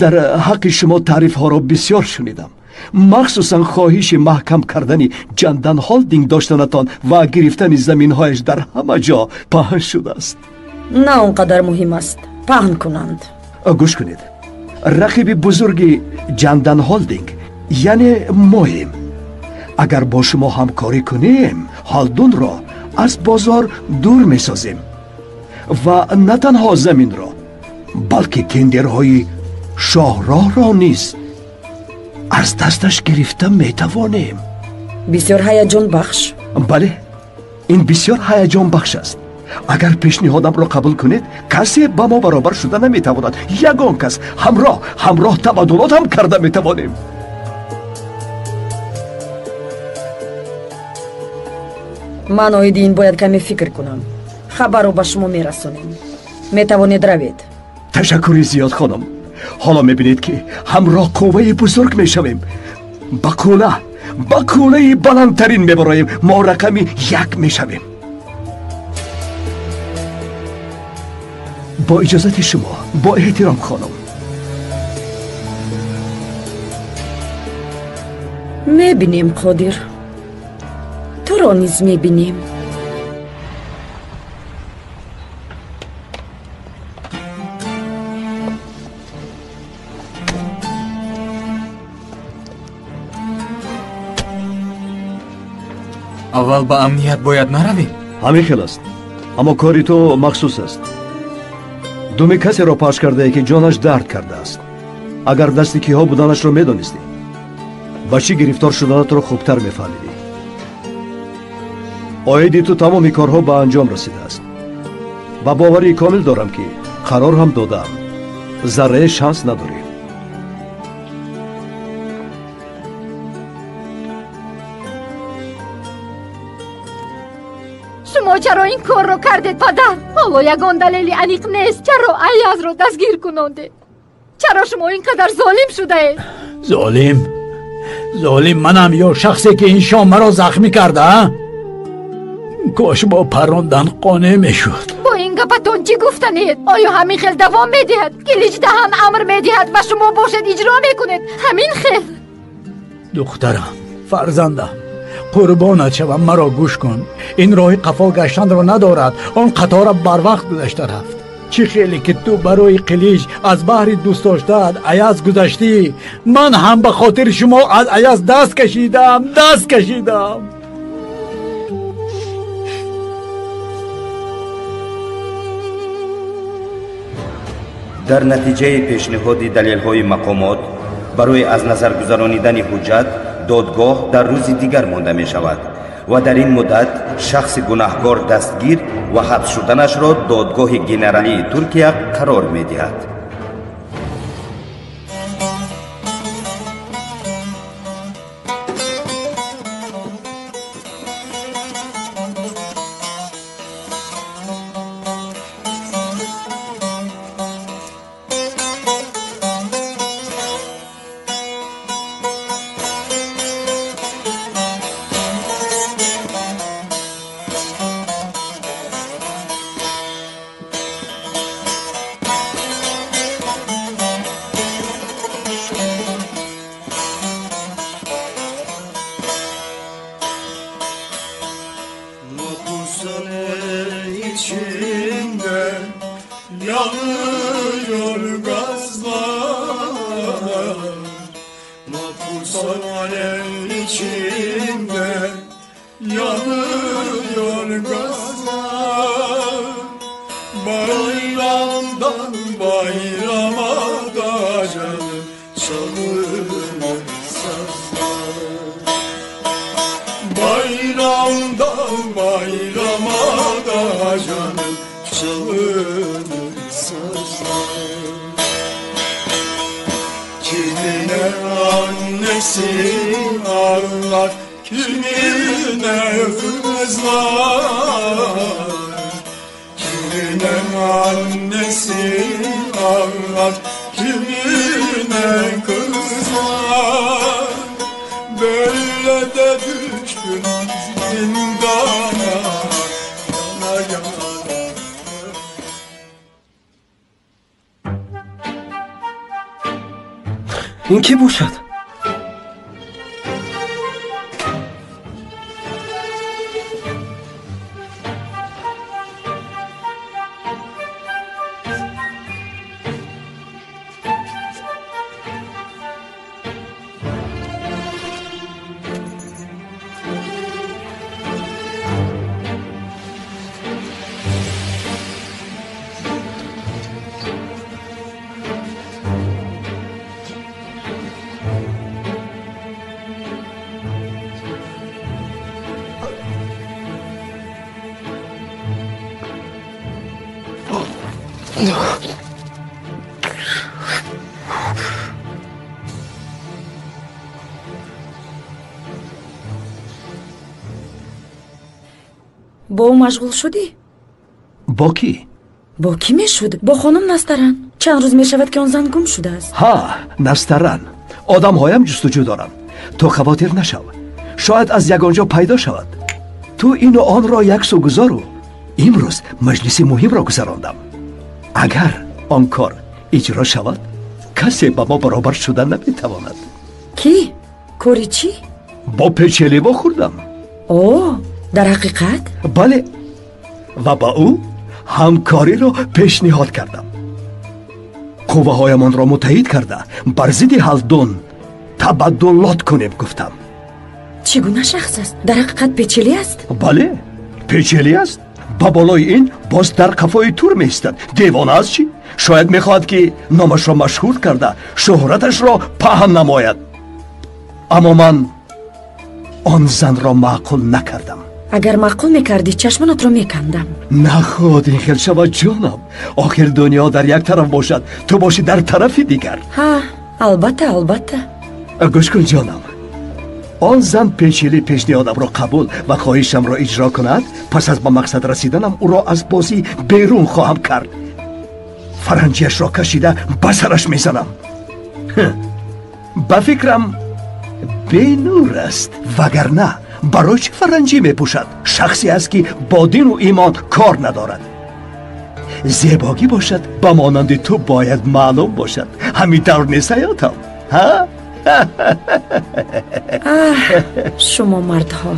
[SPEAKER 12] Дар ҳаққи шумо таърифҳоро бисёр шунидам, махсусан хоҳиши маҳкам кардани Ҷандан Холдинг доштанатон ва гирифтани заминҳояш дар ҳама ҷо паҳн шудааст.
[SPEAKER 8] На он қадар муҳим аст, паҳн кунанд.
[SPEAKER 12] Гӯш кунед, рақиби бузурги Ҷандан Холдинг яъне моем. Агар бо шумо ҳамкорӣ кунем, Ҳолдунро аз бозор дур месозем ва на танҳо заминро, балки тендерҳои шоҳроҳро низ аз дасташ гирифта метавонем.
[SPEAKER 8] Бисёр ҳаяҷонбахш.
[SPEAKER 12] Бале, ин бисёр ҳаяҷонбахш аст. Агар пешниҳодамро қабул кунед, касе ба мо баробар шуда наметавонад. Ягон кас. Ҳамроҳ табаддулот ҳам карда метавонем.
[SPEAKER 8] Ман оиди ин бояд каме фикр кунам. Хабарро ба шумо мерасонем. Метавонед равед.
[SPEAKER 12] Ташаккури зиёд, хонум. Ҳоло мебинед, ки ҳамроҳ қувваи бузург мешавем. Ба кӯлаи баландтарин мебароем. Мо рақами як мешавем. Бо иҷозати шумо, бо эҳтиром, хонум.
[SPEAKER 8] Мебинем, Қодир. Туро низ мебинем.
[SPEAKER 10] Аввал ба амният бояд наравем?
[SPEAKER 12] Ҳамин хел аст, аммо кори ту махсус аст. Думи касеро пахш кардае, ки ҷонаш дард кардааст. Агар дасти киҳо буданашро медонистӣ, ба чӣ гирифтор шуданатро хубтар мефаҳмидӣ. Оиди ту тамоми корҳо ба анҷом расидааст ва боварии комил дорам, ки қарор ҳам додаам. Заррае шанс надорӣ.
[SPEAKER 9] Шумо чаро ин корро кардед, падар? Ҳоло ягон далели аниқ нест. Чаро Аязро дастгир кунондед? Чаро шумо ин қадар золим шудаед?
[SPEAKER 2] Золим? Золим манам ё шахсе, ки ин шом маро захмӣ карда? Кош бо паррондан қонеъ мешуд.
[SPEAKER 9] Бо ин гапатон чӣ гуфтанед? Оё ҳамин хел давом медиҳад? Киличдаҳан амр медиҳад ва шумо бошед иҷро мекунед. Ҳамин хел.
[SPEAKER 2] Духтарам, фарзандам, қурбонат шавам, маро гӯш кун. Ин роҳи қафо гаштанро надорад. Он қатора барвақт гузашта рафт. Чӣ хеле ки ту барои Қилич аз баҳри дӯст доштаат Аяз гузаштӣ, ман ҳам ба хотири шумо аз Аяз даст кашидам, даст кашидам.
[SPEAKER 11] Дар натиҷаи пешниҳоди далелҳои мақомот барои аз назар гузаронидани ҳуҷҷат, додгоҳ дар рӯзи дигар монда мешавад ва дар ин муддат шахси гунаҳкор дастгир ва ҳабс шуданашро додгоҳи генералии Туркия қарор медиҳад.
[SPEAKER 16] Bayramdan bayrama.
[SPEAKER 15] Çalınır sazlar. Kimine annesi ağlar, kimine kızlar. Kimine annesi ağlar, kimine kızlar. Böyle de düştüm zindana, yana yana.
[SPEAKER 4] Ин кӣ бошад?
[SPEAKER 8] Бо ӯ машғул шудӣ?
[SPEAKER 12] Бо кӣ?
[SPEAKER 8] Бо кӣ мешуд? Бо хонум Настаран. Чанд рӯз мешавад, ки он зан гум шудааст.
[SPEAKER 12] Ҳа, Настаран. Одамҳоям ҷустуҷӯ дорам. Ту хавотир нашав. Шояд аз ягон ҷо пайдо шавад. Ту ину онро як сӯ гузору. Имрӯз маҷлиси муҳимро гузарондам. Агар он кор иҷро шавад, касе ба мо баробар шуда наметавонад.
[SPEAKER 8] Кӣ? Кори чӣ?
[SPEAKER 12] Бо Печели вохӯрдам.
[SPEAKER 8] О, дар ҳақиқат?
[SPEAKER 12] Бале, ва ба ӯ ҳамкориро пешниҳод кардам. Қувваҳоямонро муттаҳид карда бар зидди Ҳалдун табаддулот кунем, гуфтам.
[SPEAKER 8] Чӣ гуна шахс аст? Дар ҳақиқат Печели аст?
[SPEAKER 12] Бале, Печели аст. Ба болои ин боз дар қафои тур меистад. Девона аст чӣ? Шояд мехоҳад, ки номашро машҳур карда шӯҳраташро паҳн намояд. Аммо ман он занро маъқул накардам.
[SPEAKER 8] Агар маъқул мекардӣ, чашмонатро мекандам.
[SPEAKER 12] Наход ин хел шавад, ҷонам. Охир дунё дар як тараф бошад, ту бошӣ дар тарафи дигар.
[SPEAKER 8] Ҳа, албатта, албатта.
[SPEAKER 12] Гӯш кун, ҷонам. Он зан Печели пешниҳодамро қабул ва хоҳишамро иҷро кунад, пас аз ба мақсад расиданам ӯро аз бозӣ берун хоҳам кард. Фаранҷиашро кашида ба сараш мезанам. Ба фикрам, бенур аст, вагарна барои чӣ фаранҷӣ мепӯшад? Шахсе аст, ки бо дину имон кор надорад. Зебогӣ бошад, ба монанди ту бояд маълум бошад. Ҳамин тавр нест, ҳаётам? Ҳа?
[SPEAKER 8] Аҳ, шумо мардҳо.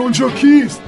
[SPEAKER 16] آنجا کیست؟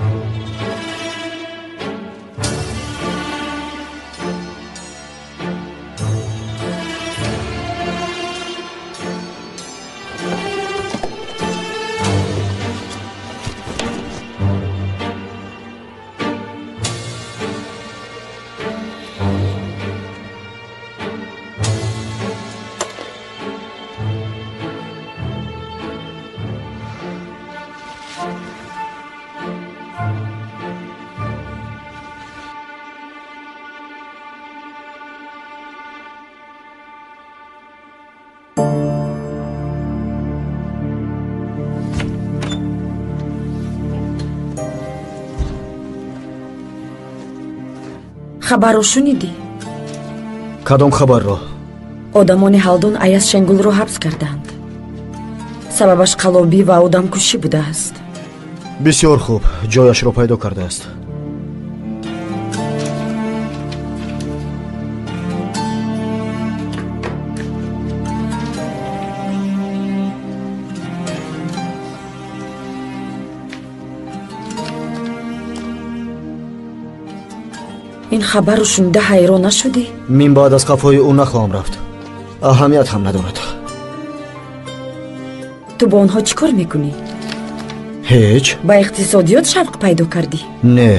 [SPEAKER 8] Хабарро шунидӣ?
[SPEAKER 5] Кадом хабарро?
[SPEAKER 8] Одамони Ҳалдун Аяз Шенгулро ҳабс карданд. Сабабаш қаллобӣ ва одамкушӣ будааст.
[SPEAKER 5] Бисёр хуб, ҷояшро пайдо кардааст.
[SPEAKER 8] Ин хабарро шунида ҳайрон нашудӣ?
[SPEAKER 5] Мин баъд аз қафои ӯ нахоҳам рафт. Аҳамият ҳам надорад.
[SPEAKER 8] Ту бо онҳо чӣ кор мекунӣ?
[SPEAKER 5] Ҳеҷ.
[SPEAKER 8] Ба иқтисодиёт шавқ пайдо кардӣ?
[SPEAKER 5] Не.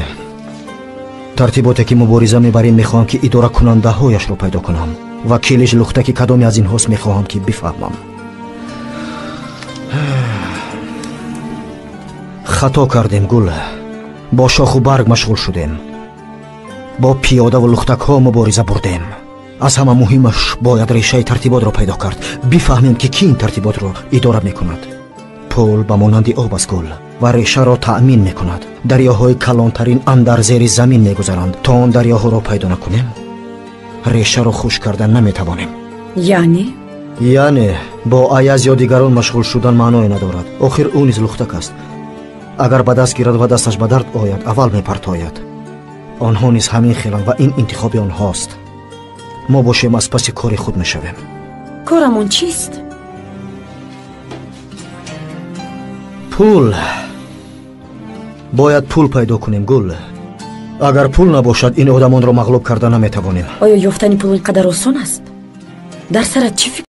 [SPEAKER 5] Тартиботе ки мубориза мебарем, мехоҳам ки идоракунандаҳояшро пайдо кунам. Вакилиш лухтаки кадоме аз инҳост мехоҳам ки бифаҳмам. Хато кардем, Гул. Бо шоху барг машғул шудем. Бо пиёдаву лухтакҳо мубориза бурдем. Аз ҳама муҳимаш бояд решаи тартиботро пайдо кард. Бифаҳмем ки ки ин тартиботро идора мекунад. Пул ба монанди об аст, Гул, ва решаро таъмин мекунад. Дарёҳои калонтарин андар зери замин мегузаранд. То он дарёҳоро пайдо накунем, решаро хушк карда наметавонем.
[SPEAKER 8] Яъне?
[SPEAKER 5] Яъне бо Аяз ё дигарон машғул шудан маъное надорад. Охир ӯ низ лухтак аст. Агар ба даст гирад ва дасташ ба дард ояд, аввал мепартояд. Онҳо низ ҳамин хеланд ва ин интихоби онҳост. Мо бошем аз паси кори худ мешавем.
[SPEAKER 8] Корамон чист?
[SPEAKER 5] Пул. Бояд пул пайдо кунем, Гул. Агар пул набошад, ин одамонро мағлуб карда наметавонем.
[SPEAKER 8] Оё ёфтани пул ин қадар осон аст? Дар сарат чӣ фикр?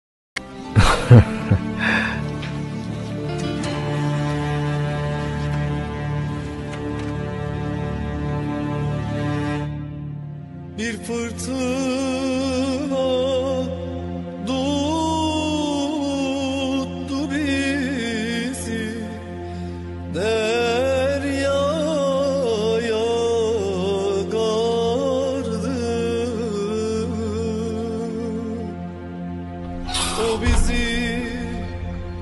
[SPEAKER 15] Bir fırtına tuttu bizi, deryaya gardı. O bizi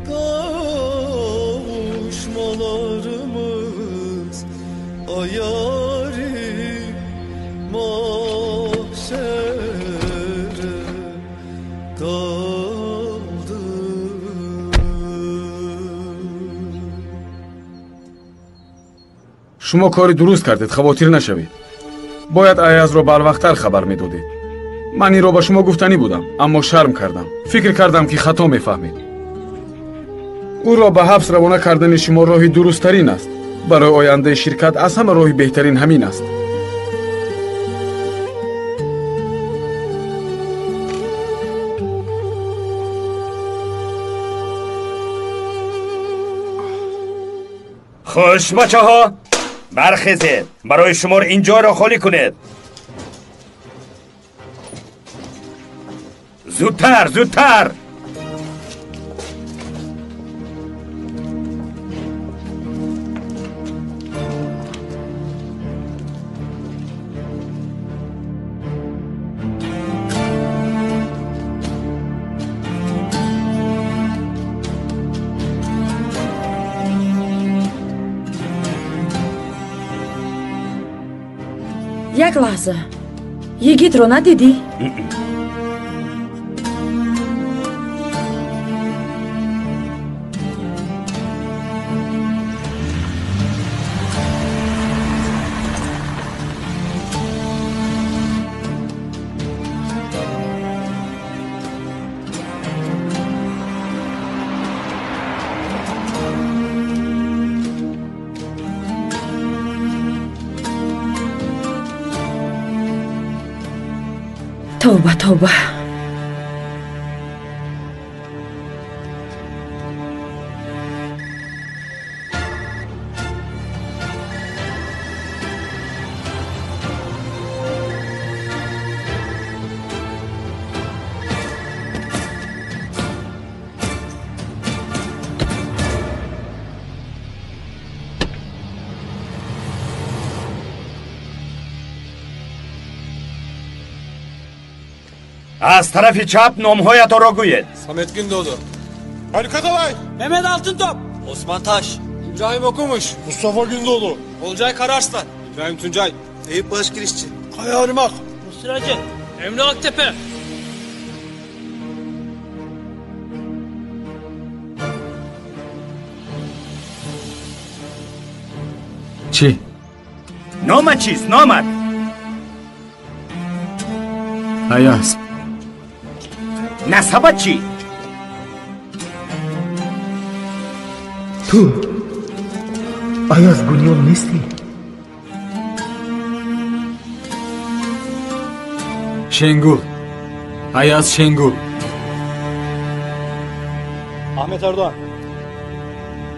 [SPEAKER 15] kavuşmalarımız ayarı mahşere kaldı.
[SPEAKER 10] Шумо кори дуруст кардед, хавотир нашавед. Бояд Аязро барвақттар хабар медодед. Ман инро ба шумо гуфтанӣ будам, аммо шарм кардам. Фикр кардам ки хато мефаҳмед. Ӯро ба ҳабс равона кардани шумо роҳи дурусттарин аст. Барои ояндаи ширкат аз ҳама роҳи беҳтарин ҳамин аст.
[SPEAKER 11] Хуш бачаҳо, бархезед, барои шумор ин ҷойро холӣ кунед. Зудтар, зудтар!
[SPEAKER 8] Як лаҳза, йигитро надидӣ? Тавба, тавба.
[SPEAKER 11] Аз тарафи чап номҳоятонро гӯед.
[SPEAKER 15] Samet Gündoğdu. Haluk Atalay.
[SPEAKER 17] Mehmet Altıntop. Osman Taş.
[SPEAKER 15] İbrahim Okumuş. Mustafa Gündoğdu.
[SPEAKER 17] Olcay Kararslan.
[SPEAKER 15] İbrahim Tuncay.
[SPEAKER 17] Eyüp Başgirişçi.
[SPEAKER 15] Kaya Armak.
[SPEAKER 17] Mısıracı. Emre Aktepe.
[SPEAKER 10] Чӣ?
[SPEAKER 11] Номат чист? Номат?
[SPEAKER 10] Аяз.
[SPEAKER 11] Насабат чӣ?
[SPEAKER 5] Ту Аяз Гунёл нестӣ?
[SPEAKER 10] Шенгул. Аяз Шенгул.
[SPEAKER 15] Ahmet Erdoğan.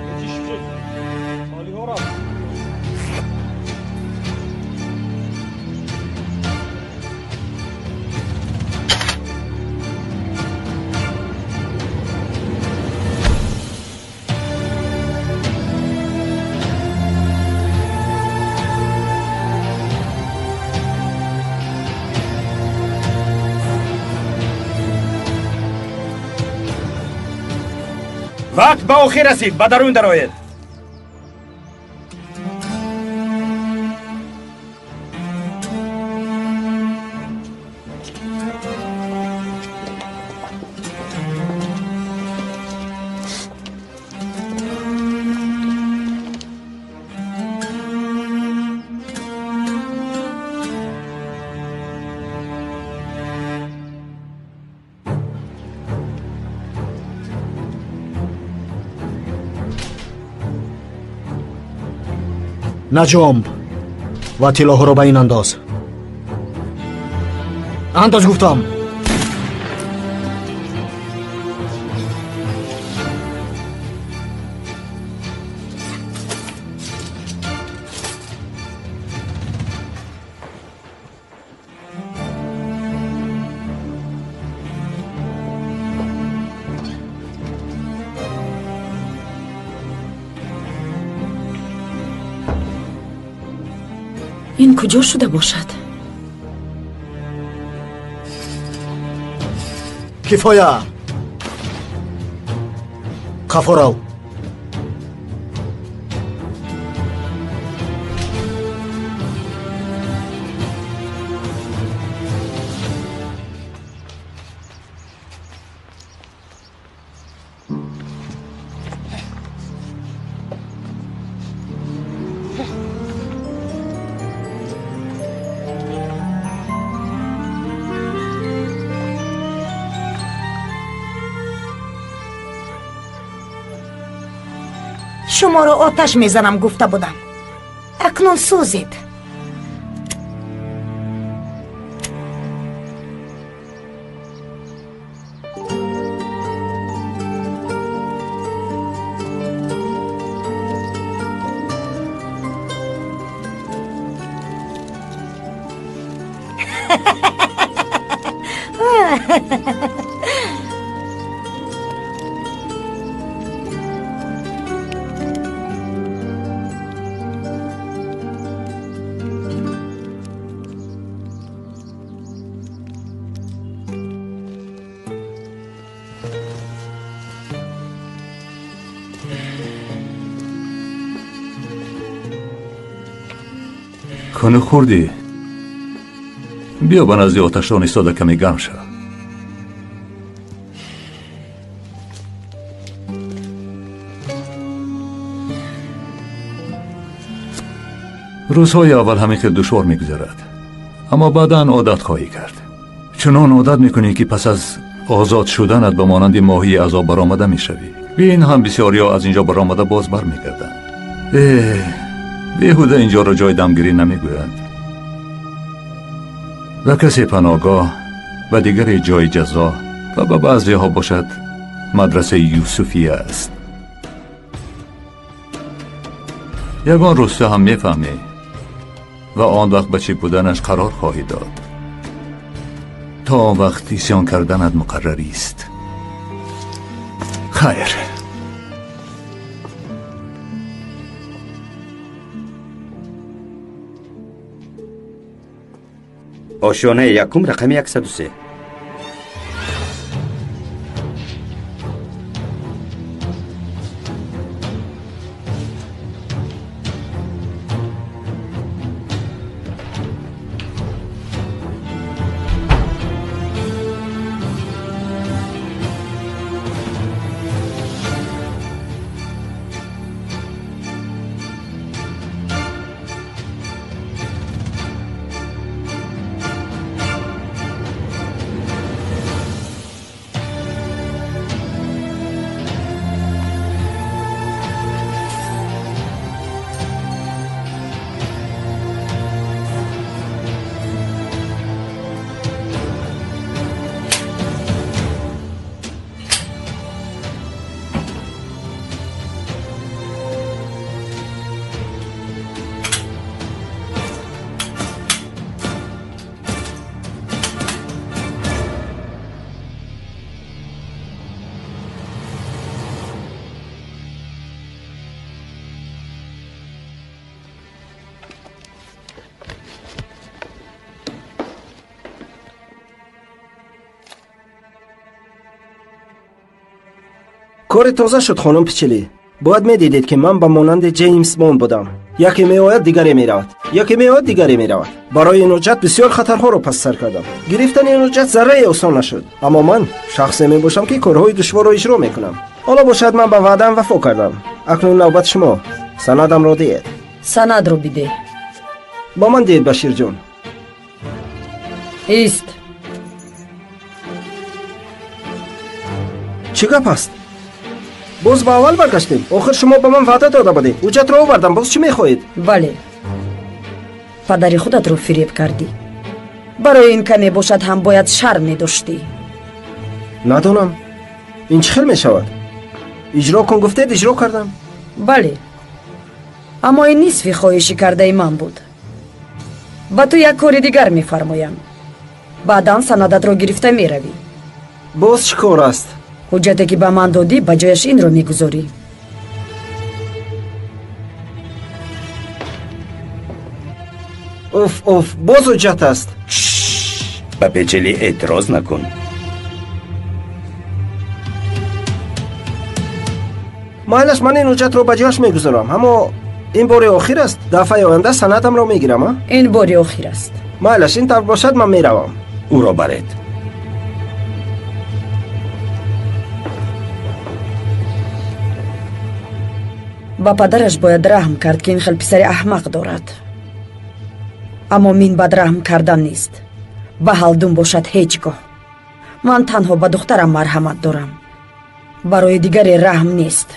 [SPEAKER 15] Müthiş Şimşek. Salih Oral.
[SPEAKER 11] Вақт ба охир расид, ба дарун дароед.
[SPEAKER 5] Наҷомб ва тиллоҳоро ба ин андоз. Андоз гуфтам.
[SPEAKER 8] Ин куҷо шуда бошад?
[SPEAKER 5] Кифоя, қафо рав.
[SPEAKER 3] Шуморо оташ мезанам гуфта будам. Акнун сӯзед.
[SPEAKER 13] Куну хӯрдӣ? Биё ба назди оташдон истода каме гарм шав. Рӯзҳои аввал ҳамин хел душвор мегузарад, аммо баъдан одат хоҳӣ кард. Чунон одат мекунӣ, ки пас аз озод шуданат ба монанди моҳии азоб баромада мешавӣ. Бин ҳам бисёриҳо аз инҷо баромада боз бармегарданд. Беҳуда инҷоро ҷои дамгирӣ намегӯянд. Ба касе паноҳгоҳ, ба дигаре ҷои ҷазо ва ба баъзеҳо бошад мадрасаи Юсуфия аст. Ягон рӯз ту ҳам мефаҳмӣ ва он вақт ба чӣ буданаш қарор хоҳӣ дод. То он вақт исён карданат муқаррарист. Хайр.
[SPEAKER 11] Ошёнаи якум, рақами 103.
[SPEAKER 4] Кори тоза шуд, хонум Пичили. Бояд медидед, ки ман ба монанди Ҷеймс Бонд будам. Яке меояд, дигаре меравад. Яке меояд, дигаре меравад. Барои ин ҳуҷҷат бисёр хатарҳоро пас сар кардам. Гирифтани ин ҳуҷҷат заррае осон нашуд. Аммо ман шахсе мебошам, ки корҳои душворро иҷро мекунам. Ҳоло бошад, ман ба ваъдаам вафо кардам. Акнун навбат шумо. Санадамро диҳед.
[SPEAKER 8] Санадро бидеҳ.
[SPEAKER 4] Ба ман диҳед, Баширҷон.
[SPEAKER 8] Ист.
[SPEAKER 4] Чӣ гап аст? Боз ба аввал баргаштем. Охир шумо ба ман ваъда дода будед. Ҳуҷҷатро овардам, боз чӣ мехоҳед?
[SPEAKER 8] Бале, падари худатро фиреб кардӣ. Барои ин каме бошад ҳам бояд шарм медоштӣ.
[SPEAKER 4] Надонам, ин чӣ хел мешавад? Иҷро кун гуфтед, иҷро кардам.
[SPEAKER 8] Бале, аммо ин нисфи хоҳиши кардаи ман буд. Ба ту як кори дигар мефармоям. Баъдан санадатро гирифта меравӣ.
[SPEAKER 4] Боз чӣ кор аст?
[SPEAKER 8] Ҳуҷҷате ки ба ман додӣ, ба ҷояш инро мегузорӣ.
[SPEAKER 4] Уф, уф, боз ҳуҷҷат аст.
[SPEAKER 11] Ба Печели эътироз накун.
[SPEAKER 4] Майлаш, ман ин ҳуҷҷатро ба ҷояш мегузорам, аммо ин бори охир аст. Дафъаи оянда санадамро мегирам.
[SPEAKER 8] Ин бори охир аст.
[SPEAKER 4] Майлаш, ин тавр бошад, ман меравам.
[SPEAKER 11] Ӯро баред.
[SPEAKER 8] Ба падараш бояд раҳм кард, ки ин хел писари аҳмақ дорад. Аммо мин бад раҳм кардан нест. Ба ҳалдум бошад ҳеҷ гоҳ. Ман танҳо ба духтарам марҳамат дорам. Барои дигаре раҳм нест.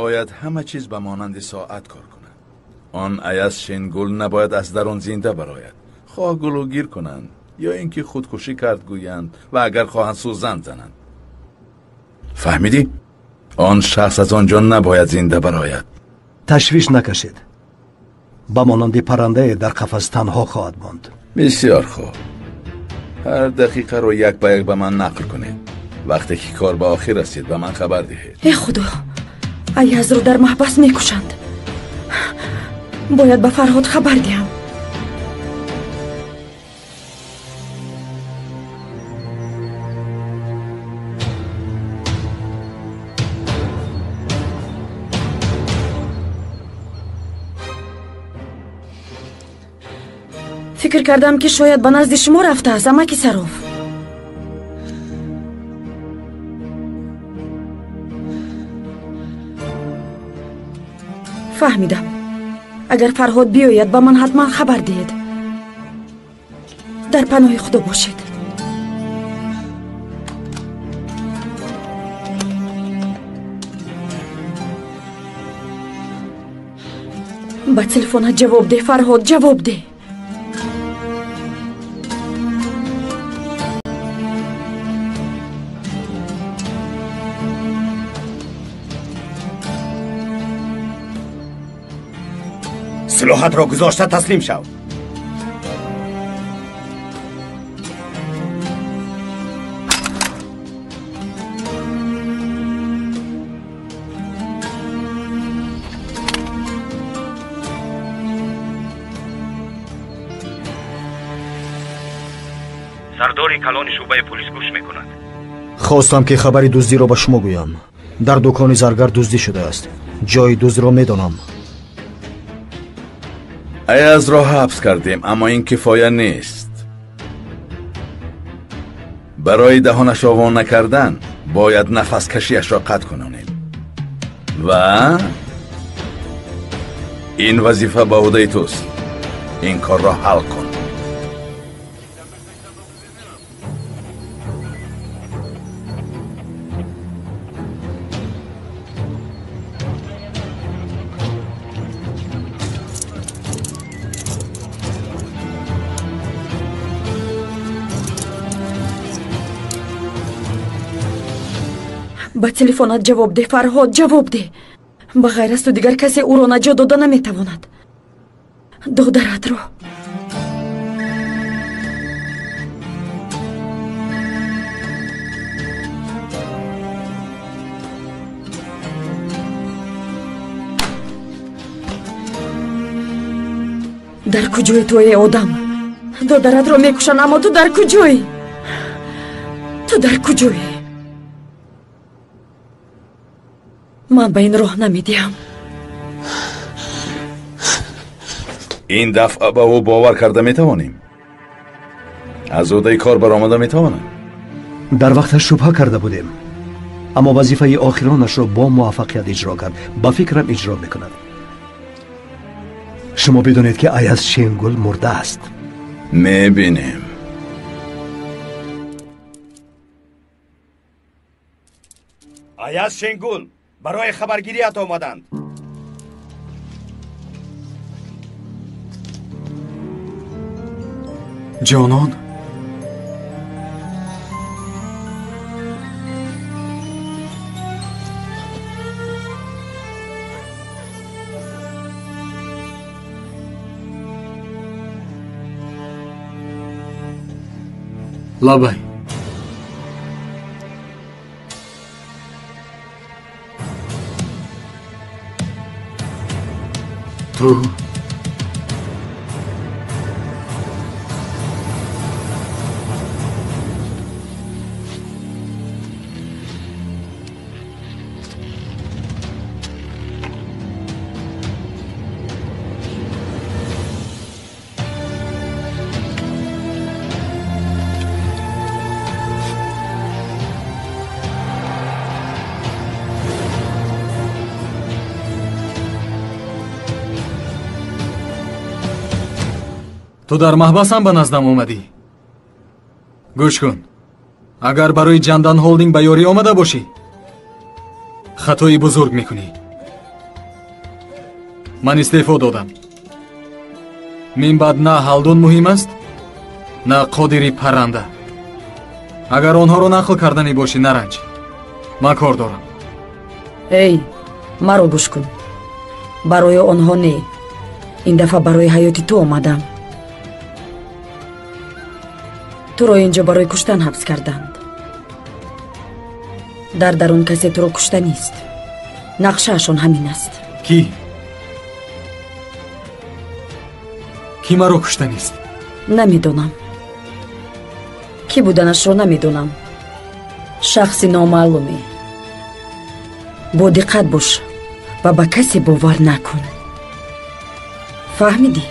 [SPEAKER 14] Бояд ҳама чиз ба монанди соат кор кунад. Он Аяз Шенгул набояд аз дарун зинда барояд. Хоҳ гулӯгир кунанд ё ин ки худкушӣ кард гӯянд ва агар хоҳанд сӯзан зананд. Фаҳмидӣ? Он шахс аз он ҷо набояд зинда барояд.
[SPEAKER 12] Ташвиш накашед. Ба монанди паррандае дар қафас танҳо хоҳад монд.
[SPEAKER 14] Бисёр хуб. Ҳар дақиқаро як ба як ба ман нақл кунед. Вақте ки кор ба охир расид, ба ман хабар диҳед.
[SPEAKER 8] Э худо, Аязро дар маҳбас мекушанд. Бояд ба Фарҳод хабар диҳам. Фикр кардам, ки шояд ба назди шумо рафтааст, амаки Сароф. Фаҳмидам. Агар Фарҳод биёяд, ба ман ҳатман хабар диҳед. Дар паноҳи Худо бошед. Ба телефонат ҷавоб деҳ, Фарҳод, ҷавоб деҳ.
[SPEAKER 11] Силоҳатро гузошта таслим шав.
[SPEAKER 18] Сардори калони шӯъбаи полис гӯш мекунад.
[SPEAKER 5] Хостам, ки хабари дуздиро ба шумо гӯям. Дар дукони заргар дуздӣ шудааст. Ҷои дуздро медонам.
[SPEAKER 14] Аязро ҳабс кардем, аммо ин кифоя нест. Барои даҳонашро во накардан бояд нафаскашиашро қатъ кунонем. Ва ин вазифа ба ӯҳдаи туст. Ин корро ҳал кун.
[SPEAKER 8] Ба телефонат ҷавоб деҳ, Фарҳод, ҷавоб деҳ. Ба ғайр аз ту дигар касе ӯро наҷот дода наметавонад. Додаратро. Дар куҷои ту, эй одам? Додаратро мекушанд, аммо ту дар куҷоӣ? Ту дар куҷоӣ? Ман ба ин роҳ намедиҳам.
[SPEAKER 14] Ин дафъа ба ӯ бовар карда метавонем? Аз ӯҳдаи кор баромада метавонад?
[SPEAKER 12] Дар вақташ шубҳа карда будем, аммо вазифаи охиронашро бо муваффақият иҷро кард. Ба фикрам иҷро мекунад. Шумо бидонед, ки Аяз Шенгул мурдааст.
[SPEAKER 14] Мебинем.
[SPEAKER 11] Аяз Шенгул, барои хабаргирият омаданд.
[SPEAKER 1] Ҷонон, лабай. Ту ту дар маҳбасам ба наздам омадӣ. Гӯш кун, агар барои Ҷандан Холдинг ба ёрӣ омада бошӣ, хатои бузург мекунӣ. Ман истеъфо додам. Мин баъд на Ҳалдун муҳим аст, на Қодири парранда. Агар онҳоро нақл карданӣ бошӣ, наранҷ. Ман кор дорам.
[SPEAKER 8] Эй, маро гӯш кун. Барои онҳо не, ин дафъа барои ҳаёти ту омадам. Туро инҷо барои куштан ҳабс карданд. Дар дарун касе туро кушта нест. Нақшаашон ҳамин аст.
[SPEAKER 1] Кӣ? Кӣ маро кушта нест?
[SPEAKER 8] Намедонам. Кӣ буданашро намедонам. Шахси номаълуме. Бо диққат бош ва ба касе бовар накун. Фаҳмидӣ?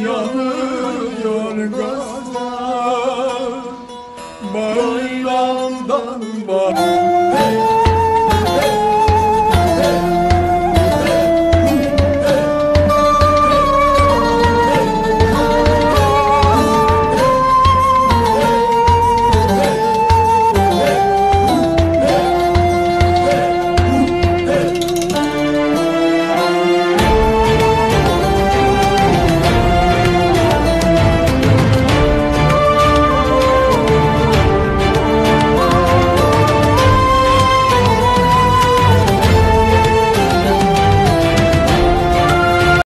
[SPEAKER 16] Yanıyor gazlar.